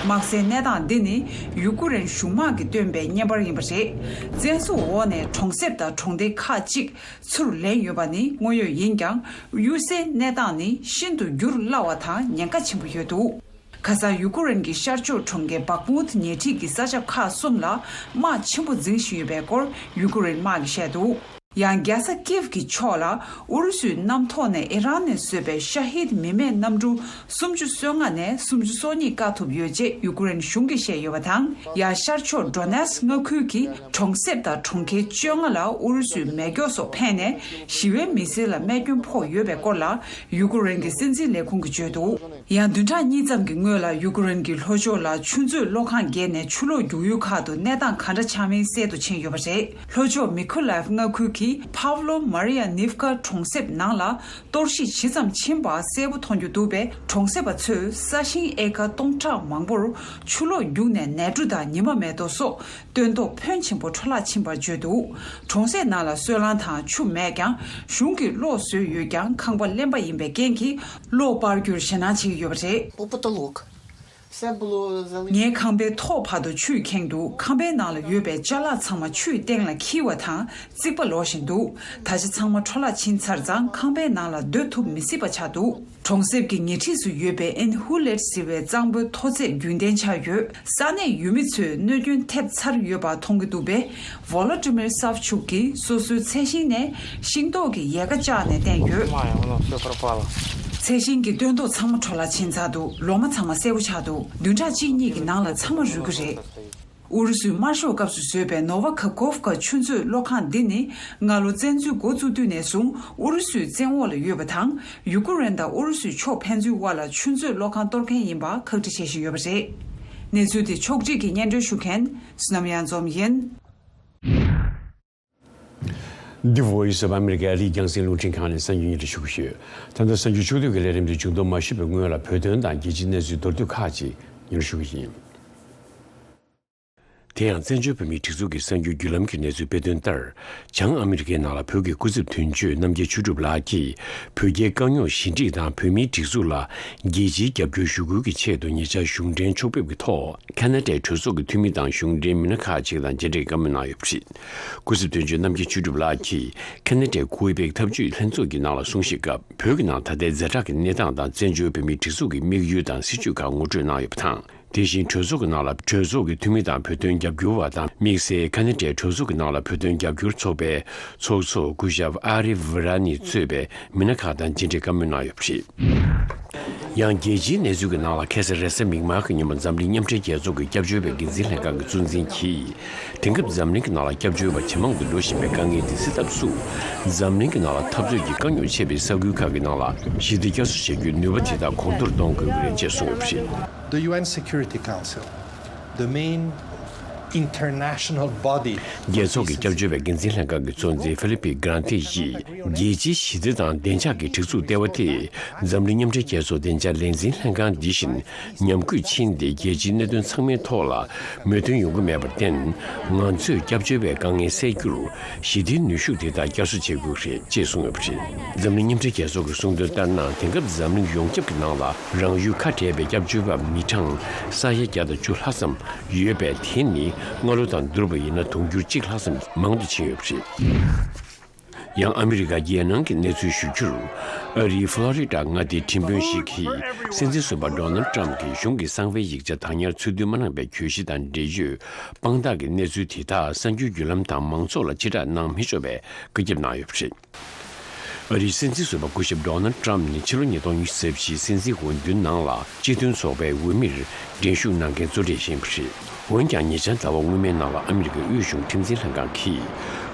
དམག་སའི་གནས་སྟངས་འདི་ནི་ཡུ་ཀུ་རེན་གཞུང་དམག་གིས་བཏོན་པའི་བརྙན་པར་ཡིན་པ་རེད། བཙན་བཟུང་འོག་ནས་གྲོང་གསེབ་དང་གྲོང་སྡེ་ཁག་ཅིག་ཚུར་ལེན་ཡོད་པ་ནི་དངོས་ཡོད་ཡིན་ཀྱང་། གཡུལ་སའི་གནས་སྟངས་ནི་ཤིན་ཏུ་འགྱུར་སླ་བ་དང་ཉེན་ཁ་ཆེན་པོ་ཡོད་འདུག། ཁ་སང་ཡུ་ཀུ་རེན་གྱི་ཤར་ཕྱོགས་གྲོང་ཁྱེར་བག་མུ་ཐི་ཉེ་འཁྲིས་ཀྱི་ས་ཆ་ཁག་གསུམ་ལ་དམག་ཆེན་པོ་འཛིང་བཞིན་ཡོད་པའི་སྐོར་ཡུ་ཀུ་རེན་དམག་གིས་བཤད་འདུག། ཡང་རྒྱལ་ས་ཀིབ་ཀྱི་ཕྱོགས་ལ་ཨུ་རུ་སུའི་གནམ་ཐོག་ནས་ཨི་རན་ནས་བཟོས་པའི་ཤ་ཧིད་མི་མེད་གནམ་གྲུ་སུམ་ཅུ་སོ་ལྔ་ནས་སུམ་ཅུ་སོ་གཉིས་བཀག་ཐུབ་ཡོད་ཅེས་ཡུ་ཀུ་རེན་གཞུང་གིས་བཤད་ཡོད་པ་དང་། ཡང་ཤར་ཕྱོགས་ཌོ་ནེ་སི་མངའ་ཁུལ་གྱི་གྲོང་གསེབ་དང་གྲོང་ཁྱེར་བཅོ་ལྔ་ལ་ཨུ་རུ་སུའི་མེ་སྒྱོགས་སོགས་འཕེན་ནས་ཞི་བའི་མི་སེར་ལ་རྨས་སྐྱོན་ཕོག་ཡོད་པའི་སྐོར་ལ། ཡུ་ཀུ་རེན་གྱི་སྲིད་འཛིན་ལས་ཁུངས་ཀྱིས་བརྗོད་འདུག། ཡང་བདུན་ཕྲག་གཉིས་ཙམ་གྱི་སྔོན་ལ་ཡུ་ཀུ་རེན་གྱི་ལྷོ་ཕྱོགས་ལ་ཆུ་མཛོད་གློག་ཁང་བརྒྱད་ནས་ཆུ་ལོག་རྒྱུག་ཡུལ་ཁག་ཏུ་གནས་སྟངས་ག་འདྲ་ཆགས་མིན་གསལ་དུ་ཕྱིན་ཡོད་པ་རེད། ལྷོ་ཕྱོགས་མི་ཁོ་ལའེབ་མངའ་ཁུལ་གྱི་ཕཱབ་ལོ་མ་རི་ཡ་ནིབ་ཀ་གྲོང་གསེབ་ནང་ལ་གཏོར་བཤིག་ཇི་ཙམ་ཕྱིན་པ་གསལ་པོ་མཐོང་རྒྱུ་འདུག་པས། གྲོང་གསེབ་པ་ཚོས་ས་ཞིང་ཨེ་ཀར་སྟོང་ཕྲག་མང་པོར་ཆུ་ལོག་རྒྱུག་ནས་ནས་འབྲུ་དང་ཉི་མ་མེ་ཏོག་སོགས་སྟོན་ཐོག་ཕོན་ཆེན་པོ་འཕྲོ་བརླག་ཕྱིན་པར་བརྗོད་འདུག། གྲོང་གསེབ་ནང་ལ་སོལ་རླངས་དང་ཆུ་མེད་ཀྱང་། གཞུང་གིས་གློག་བཟོས་ཡོད་ཀྱང་ཁང་པ་བརླན་པ་ཡིན་པའི་རྐྱེན་གྱིས་གློག་སྤར་རྒྱུར་ཞེད་སྣང་བྱེད་ཀྱི་ཡོད་པ་རེད། По потолок. Все було залито. ངའི་ཁང་པའི་ཐོག་བར་དུ་ཆུས་ཁེངས་འདུག། ཁང་པའི་ནང་ལ་ཡོད་པའི་ཅ་ལག་ཚང་མ་ཆུའི་སྟེང་ལ་འཁྱིལ་བ་དང་རྩིག་པ་ལོག་བཞིན་འདུག། ད་ཆ་ཚང་མ་འཕྲོ་བརླག་ཕྱིན་ཚར་ཙང་ཁང་པའི་ནང་ལ་སྡོད་ཐུབ་མི་སྲིད་པ་ཆགས་འདུག། གྲོང་གསེབ་ཀྱི་ཉེ་འཁྲིས་སུ་ཡོད་པའི་ཨིན་ཧུ་ལེད་ཟེར་བའི་གཙང་པོའི་མཐོ་ཚད་རྒྱུན་ལྡན་ཆགས་ཡོད། ས་གནས་ཡུལ་མི་ཚོས་གནོད་སྐྱོན་ཐེབས་ཚར་ཡོད་པ་མཐོང་གི་འདུག་པས། ཝོ་ལོ་ཏི་མིར་སཱབ་ཆུག་གིས་སོ་སོའི་ཚལ་ཞིང་ནས་ཤིང་ཏོག་གི་ཡལ་ག་བཅག་ནས་བསྟན་ཡོད། Май, оно всё пропало. ཚལ་ཞིང་གི་སྟོན་ཐོག་ཚང་མ་འཕྲོ་བརླག་ཕྱིན་ཚར་འདུག། ལོ་མ་ཚང་མ་སེར་པོ་ཆགས་འདུག། བདུན་ཕྲག་གཅིག་གཉིས་ཀྱི་ནང་ལ་ཚང་མ་རུལ་གྱི་རེད། ཨུ་རུ་སུའི་དམར་ཤོག་སྐབས་སུ་བཟོས་པའི་ནོ་ཝ་ཁ་ཀོབ་ཀ་ཆུ་མཛོད་གློག་ཁང་འདི་ནི་སྔ་ལོ་བཙན་འཛུལ་འགོ་བཙུགས་དུས་ནས་བཟུང་ཨུ་རུ་སུའི་བཙན་འོག་ལ་ཡོད་པ་དང་། ཡུ་ཀུ་རེན་དང་ཨུ་རུ་སུའི་ཕྱོགས་ཕན་ཚུན་དབར་ལ་ཆུ་མཛོད་གློག་ཁང་གཏོར་མཁན་ཡིན་པ་ཁག་དཀྲི་བྱེད་བཞིན་ཡོད་པ་རེད། གནས་ཚུལ་དེ་ཕྱོགས་སྒྲིག་གིས་སྙན་སྒྲོན་ཞུ་མཁན་བསོད་ནམས་གཡང་འཛོམས་ཡིན། འདི་Voice of America ཨ་རིའི་རྒྱང་སྲིང་རླུང་འཕྲིན་ཁང་ནས་གསར་འགྱུར་སྙན་སྒྲོན་ཞུ་གི་ཡོད། ད་ལྟ་གསར་འགྱུར་ཕྱོགས་བསྡུས་ཀྱི་ལས་རིམ་དེ་མཇུག་སྡོམ་མ་ཞུས་པའི་སྔོན་ལ་བོད་དོན་དང་རྒྱལ་སྤྱིའི་གནས་ཚུལ་མདོར་བསྡུས་ཁག་ཅིག་སྙན་སྒྲོན་ཞུ་གི་ཡིན། དེ་ཡང་བཙན་བྱོལ་བོད་མིའི་སྒྲིག་འཛུགས་ཀྱི་གསར་འགྱུར་བརྒྱུད་ལམ་གྱི་གནས་ཚུལ་སྤེལ་དོན་ལྟར། བྱང་ཨ་མི་རི་ཀའི་ནང་ལ་བོད་ཀྱི་སྐུ་ཚབ་དོན་གཅོད་རྣམ་རྒྱལ་ཆོས་གྲུབ་ལགས་ཀྱིས། བོད་རྒྱའི་དཀའ་རྙོག་ཞི་འགྲིག་དང་བོད་མིའི་སྒྲིག་འཛུགས་ལ་རྒྱལ་སྤྱིའི་རྒྱབ་སྐྱོར་ཞུ་སྐུལ་གྱི་ཆེད་དུ་ཉེ་ཆར་གཞུང་འབྲེལ་ཕྱོགས་ཕེབས་ཀྱི་ཐོག་ཁ་ན་ཌའི་གྲོས་ཚོགས་ཀྱི་འཐུས་མི་དང་གཞུང་འབྲེལ་མི་སྣ་ཁག་ཅིག་དང་མཇལ་འཕྲད་བཀའ་མོལ་གནང་ཡོད་པ་རེད། སྐུ་ཚབ་དོན་གཅོད་རྣམ་རྒྱལ་ཆོས་གྲུབ་ལགས་ཀྱིས་ཁ་ན་ཌའི་ཀུའེ་བེག་འཐབ་ཇུས་ལྷན་ཚོགས་ཀྱི་ནང་ལ་གསུང་བཤད་སྐབས། བོད་ཀྱི་ནང་ད་ལྟའི་ཛ་དྲག་གི་གནས་སྟངས་དང་བཙན་བྱོལ་བོད་མིའི་སྒྲིག་འཛུགས་ཀྱི་དམིགས་ཡུལ་དང་སྲིད་བྱུས་ཁག་ངོ་སྤྲོད་གནང་ཡོད་པ་དང་། དེ་བཞིན་གྲོས་ཚོགས་ཀྱི་ནང་ལ་གྲོས་ཚོགས་ཀྱི་འཐུས་མི་དང་བོད་དོན་རྒྱབ་སྐྱོར་བ་དང་། དམིགས་བསལ་ཁ་ན་ཌའི་གྲོས་ཚོགས་ཀྱི་ནང་ལ་བོད་དོན་རྒྱབ་སྐྱོར་ཚོགས་པའི་ཚོགས་གཙོ་སྐུ་ཞབས་ཨ་རི་ཝི་ར་ནི་གཙོས་པའི་མི་སྣ་ཁག་དང་མཇལ་འཕྲད་བཀའ་མོལ་གནང་ཡོད་པ་རེད། ཡང་རྒྱལ་སྤྱིའི་གནས་ཚུལ་གྱི་ནང་ལ། ཁ་སང་རེས་གཟའ་མིག་དམར་གྱི་ཉིན་མོ་འཛམ་གླིང་མཉམ་འབྲེལ་རྒྱལ་ཚོགས་ཀྱི་སྐྱབས་བཅོལ་བའི་འགན་འཛིན་ལྷན་ཁང་གི་གཙོ་འཛིན་གྱིས། དེང་སྐབས་འཛམ་གླིང་གི་ནང་ལ་སྐྱབས་བཅོལ་བ་ཇེ་མང་དུ་འགྲོ་བཞིན་པའི་དཀའ་ངལ་དེ་སེལ་ཐབས་སུ། འཛམ་གླིང་གི་ནང་ལ་འཐབ་རྩོད་ཀྱི་དཀའ་རྙོག་ཆེ་བའི་ས་ཁུལ་ཁག་གི་ནང་ལ་ཞི་བདེ་བསྐྱར་གསོ་བྱེད་རྒྱུའི་ནུས་པ་དེ་དག་གོང་མཐོར་གཏོང་དགོས་ཀྱི་རེད་ཅེས་གསུངས་ཡོད་པ་རེད། The U N Security Council, the main international body. རྒྱལ་ཚོགས་ཀྱི་སྐྱབས་བཅོལ་བའི་འགན་འཛིན་ལྷན་ཁང་གི་གཙོ་འཛིན་ཧྥི་ལི་པི་གྷ་རན་ཏི་ཡིས། རྒྱལ་སྤྱིའི་ཞི་བདེ་དང་བདེ་འཇགས་ཀྱི་སྒྲིག་འཛུགས་ལྟེ་བ་དེས། འཛམ་གླིང་མཉམ་འབྲེལ་རྒྱལ་ཚོགས་བདེ་འཇགས་ལས་འཛིན་ལྷན་ཁང་འདི་བཞིན་ཉམས་རྒུད་ཕྱིན་ཏེ། རྒྱལ་སྤྱིའི་གནད་དོན་ཚང་མའི་ཐོག་ལ་མོས་མཐུན་ཡོང་གི་མེད་པར་བརྟེན། ང་ཚོས་སྐྱབས་བཅོལ་བའི་དཀའ་ངལ་སེལ་རྒྱུར། ཞི་བདེའི་ནུས་ཤུགས་དེ་དག་བསྐྱར་གསོ་བྱེད་དགོས་རེད་ཅེས་གསུངས་ཡོད་པ་རེད། འཛམ་གླིང་མཉམ་འབྲེལ་རྒྱལ་ཚོགས་ཀྱིས་གསུངས་དོན་ལྟར་ན། དེང་སྐབས་འཛམ་གླིང་ཡོངས་ཁྱབ་ཀྱི་ནང་ལ་རང་ཡུལ་ཁ་བྲལ་བའི་སྐྱབས་བཅོལ་བ་མི་གྲངས་ས་ཡ་བརྒྱ་དང་བཅུ་ལྷག་ཙམ་ཡོད་པས། དེ་ནི་སྔ་ལོ་དང་བསྡུར་བ་ཡིན་ན་དུང་ཕྱུར་གཅིག་ལྷག་ཙམ་མང་དུ་ཕྱིན་ཡོད་པ་རེད། ཡང་ཨ་མི་རི་ཀ་རྒྱལ་ནང་གི་གནས་ཚུལ་ཞུ་རྒྱུར། ཨ་རིའི་ཕློ་རི་ཌ་མངའ་སྡེའི་ཁྲིམས་དཔོན་ཞིག་གིས་སྲིད་འཛིན་ཟུར་པ་ཌོ་ནལ་ཌི་ཊརམ་ཕི་གྱིས་གཞུང་གི་གསང་བའི་ཡིག་ཆ་བདག་ཉར་ཚུལ་མཐུན་མ་གནང་བའི་གྱོད་གཞི་དང་འབྲེལ་ཡོད་དཔང་རྟགས་ཀྱི་གནས་ཚུལ་དེ་དག་གསར་འགྱུར་བརྒྱུད་ལམ་དང་མང་ཚོགས་ལ་ཕྱིར་བསྒྲགས་གནང་མི་ཆོག་པའི་བཀའ་ཁྱབ་གནང་ཡོད་པ་རེད། ཨ་རིའི་སྲིད་འཛིན་ཟུར་པ་སྐུ་ཞབས་ཌོ་ནལ་ཌི་ཊརམ་ཕི་ནི་ཕྱི་ལོ་ཉིས་སྟོང་ཉི་ཤུ་རྩ་བཞིའི་སྲིད་འཛིན་འོས་བསྡུའི་ནང་ལ་སྤྱི་མཐུན་ཚོགས་པའི་འོས་མིར་འགྲན་ཞུགས་གནང་མཁན་གཙོ་གྲས་ཤིག་ཡིན་པ་རེད། འོན་ཀྱང་ཉེ་ཆར་ཟླ་བ་སྔོན་མའི་ནང་ལ་ཨ་མི་རི་ཀའི་དབུས་གཞུང་ཁྲིམས་འཛིན་ལྷན་ཁང་གིས།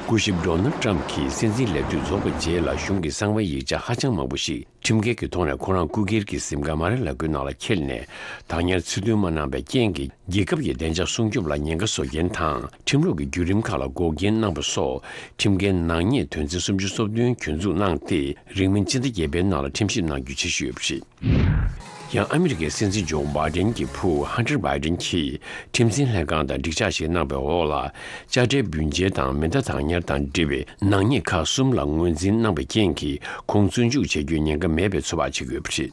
སྐུ་ཞབས་ཌོ་ནལ་ཌི་ཊརམ་ཕི་གྱིས་སྲིད་འཛིན་ལས་དུས་རྫོགས་པའི་རྗེས་ལ་གཞུང་གི་གསང་བའི་ཡིག་ཆ་ཧ་ཅང་མང་པོ་ཞིག་ཁྲིམས་འགལ་གྱི་ཐོག་ནས་ཁོ་རང་རྐུ་འཁྱེར་གྱི་གཟིམ་ཁང་མ་ར་ལ་གོའི་ནང་ལ་འཁྱེར་ནས། བདག་ཉར་ཚུལ་མཐུན་མ་གནང་བའི་རྐྱེན་གྱིས། རྒྱལ་ཁབ་ཀྱི་བདེ་འཇགས་སྲུང་སྐྱོབ་ལ་ཉེན་ཁ་བཟོ་མཁན་དང་། ཁྲིམས་ལུགས་ཀྱི་བརྒྱུད་རིམ་ཁག་ལ་འགོག་རྐྱེན་གནང་བ་སོགས། ཁྲིམས་འགལ་ནག་ཉེས་དོན་ཚན་སུམ་ཅུ་སོ་བདུན་གྱོད་འཛུགས་གནང་སྟེ། རིང་མིན་ཕྱི་ཟླ་བརྒྱད་པའི་ནང་ལ་ཁྲིམས་ཞིབ་གནང་རྒྱུ་འཆར་གཞི་ཡོད་པ་རེད། ཡང་ཨ་མི་རི་ཀའི་སྲིད་འཛིན་ཇོ་བྷའི་ཌེན་གྱི་བུ་ཧན་ཊར་བྷའི་ཌེན་གྱིས་ཁྲིམས་འཛིན་ལྷན་ཁང་དང་འགྲིག་འཇགས་ཤིག་གནང་བའི་འོག་ལ། དཔྱ་ཁྲལ་བུན་འཇལ་དང་མེ་མདའ་བདག་ཉར་དང་འབྲེལ་བའི་ནག་ཉེས་ཁག་གསུམ་ལ་ངོས་འཛིན་གནང་བའི་རྐྱེན་གྱིས། ཁོང་བཙོན་འཇུག་བྱེད་རྒྱུའི་ཉེན་ཁ་མེད་པའི་ཚོད་དཔག་བྱེད་ཀྱི་ཡོད་པ་རེད།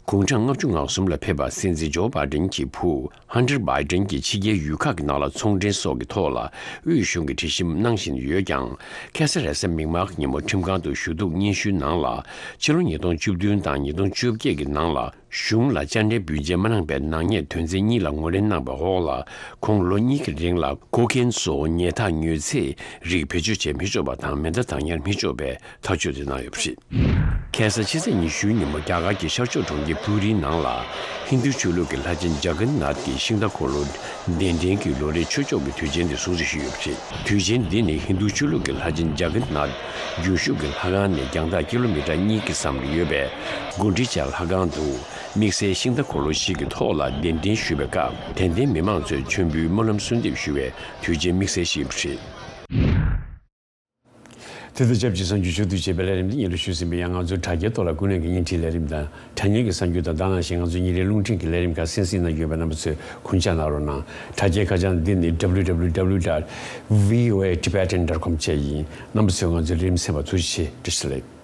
དགུང་གྲངས་ལྔ་བཅུ་ང་གསུམ་ལ་ཕེབས་པ་སྲིད་འཛིན་ཇོ་བྷའི་ཌེན་གྱི་བུ་ཧན་ཊར་བྷའི་ཌེན་གྱིས་ཕྱི་རྒྱལ་ཡུལ་ཁག་གི་ནང་ལ་ཚོང་འབྲེལ་སོགས་ཀྱི་ཐོག་ལ་དབུས་གཞུང་གི་དྲི་ཞིབ་གནང་བཞིན་ཡོད་ཀྱང་། ཁ་སང་རེས་གཟའ་མིག་དམར་གྱི་ཉིན་མོ་ཁྲིམས་ཁང་དུ་ཞུ་གཏུག་སྙན་ཞུའི་ནང་ལ། ཕྱི་ལོ་ཉིས་སྟོང་བཅུ་བདུན་དང་ཉིས་སྟོང་བཅོ་བརྒྱད་ཀྱི་ནང་ལ། གཞུང་ལ་དཔྱ་ཁྲལ་བུན་འཇལ་མ་གནང་པའི་ནག་ཉེས་དོན་ཚན་གཉིས་ལ་ངོས་ལེན་གནང་བའི་འོག་ལ། ཁོང་ལོ་གཉིས་ཀྱི་རིང་ལ་ཀོ་ཀེན་སོགས་ཉལ་ཐ་ཉོས་ཚེ་རིགས་བེད་སྤྱོད་བྱེད་མི་ཆོག་པ་དང་མེ་མདའ་བདག་ཉར་མི་ཆོག་པའི་ཐག་གཅོད་དེ་གནང་ཡོད་པ་རེད། ཁ་སང་ཕྱི་ཚེས་ཉི་ཤུའི་ཉིན་མོ་རྒྱ་གར་གྱི་ཤར་ཕྱོགས་གྲོང་ཁྱེར་པུ་རིའི་ནང་ལ་ཧིན་རྡུ་ཆོས་ལུགས་ཀྱི་ལྷ་ཆེན་ཇ་གན་ནཱཐ་ཀྱི་ཤིང་རྟ་འཁོར་ལོ་གདན་འདྲེན་གྱི་ལོ་རེའི་ཆོས་ཕྱོགས་ཀྱི་དུས་ཆེན་དེ་སྲུང་བརྩི་ཞུས་ཡོད་པ་རེད། དུས་ཆེན་འདི་ནི་ཧིན་རྡུ་ཆོས་ལུགས་ཀྱི་ལྷ་ཆེན་ཇ་གན་ནཱཐ་རྒྱུན་བཞུགས་ཀྱི་ལྷ་ཁང་ནས་རྒྱང་ཐག་ཀི་ལོ་མི་ཊར་གཉིས་ཀྱི་ཙམ་ལ་ཡོད་པའི་གུན་ཌི་ཅ་ལྷ་ཁང་དུ། དམིགས་བསལ་ཤིང་རྟ་འཁོར་ལོ་ཞིག་གི་ཐོག་ལ་གདན་འདྲེན་ཞུས་པའི་སྐབས། དད་ལྡན་མི་མང་ཚོས་མཆོད་འབུལ་སྨོན་ལམ་གསོལ་འདེབས་ཞུ་བའི་དུས་ཆེན་དམིགས་བསལ་ཞིག་ཡིན་པ་རེད། དེ་དང་ཆབས་ཅིག་གསར་འགྱུར་ཕྱོགས་བསྡུས་བྱས་པའི་ལས་རིམ་འདི་སྙན་སྒྲོན་ཞུས་ཟིན་པ་ཡིན། ང་ཚོའི་དྲ་རྒྱའི་ཐོག་ལ་ཀུན་གླེང་གི་བརྙན་འཕྲིན་ལས་རིམ་དང་། དྲ་བརྙན་གྱི་གསར་འགྱུར་དང་། ད་ག་ནང་བཞིན་ང་ཚོའི་ཉིན་རེའི་རླུང་འཕྲིན་གྱི་ལས་རིམ་ཁག་གསན་གཟིགས་གནང་རྒྱུ་ཡོད་པས། རྣམ་པ་ཚོས་གུས་ཕྱག་གནང་རོགས་གནང་། དྲ་རྒྱའི་ཁ་བྱང་འདི་ནི་W W W dot V O A Tibetan dot com བཅས་ཡིན། རྣམ་པ་ཚོས་ང་ཚོའི་ལས་རིམ་གསན་པར་ཐུགས་རྗེ་ཆེ། བཀྲ་ཤིས་བདེ་ལེགས།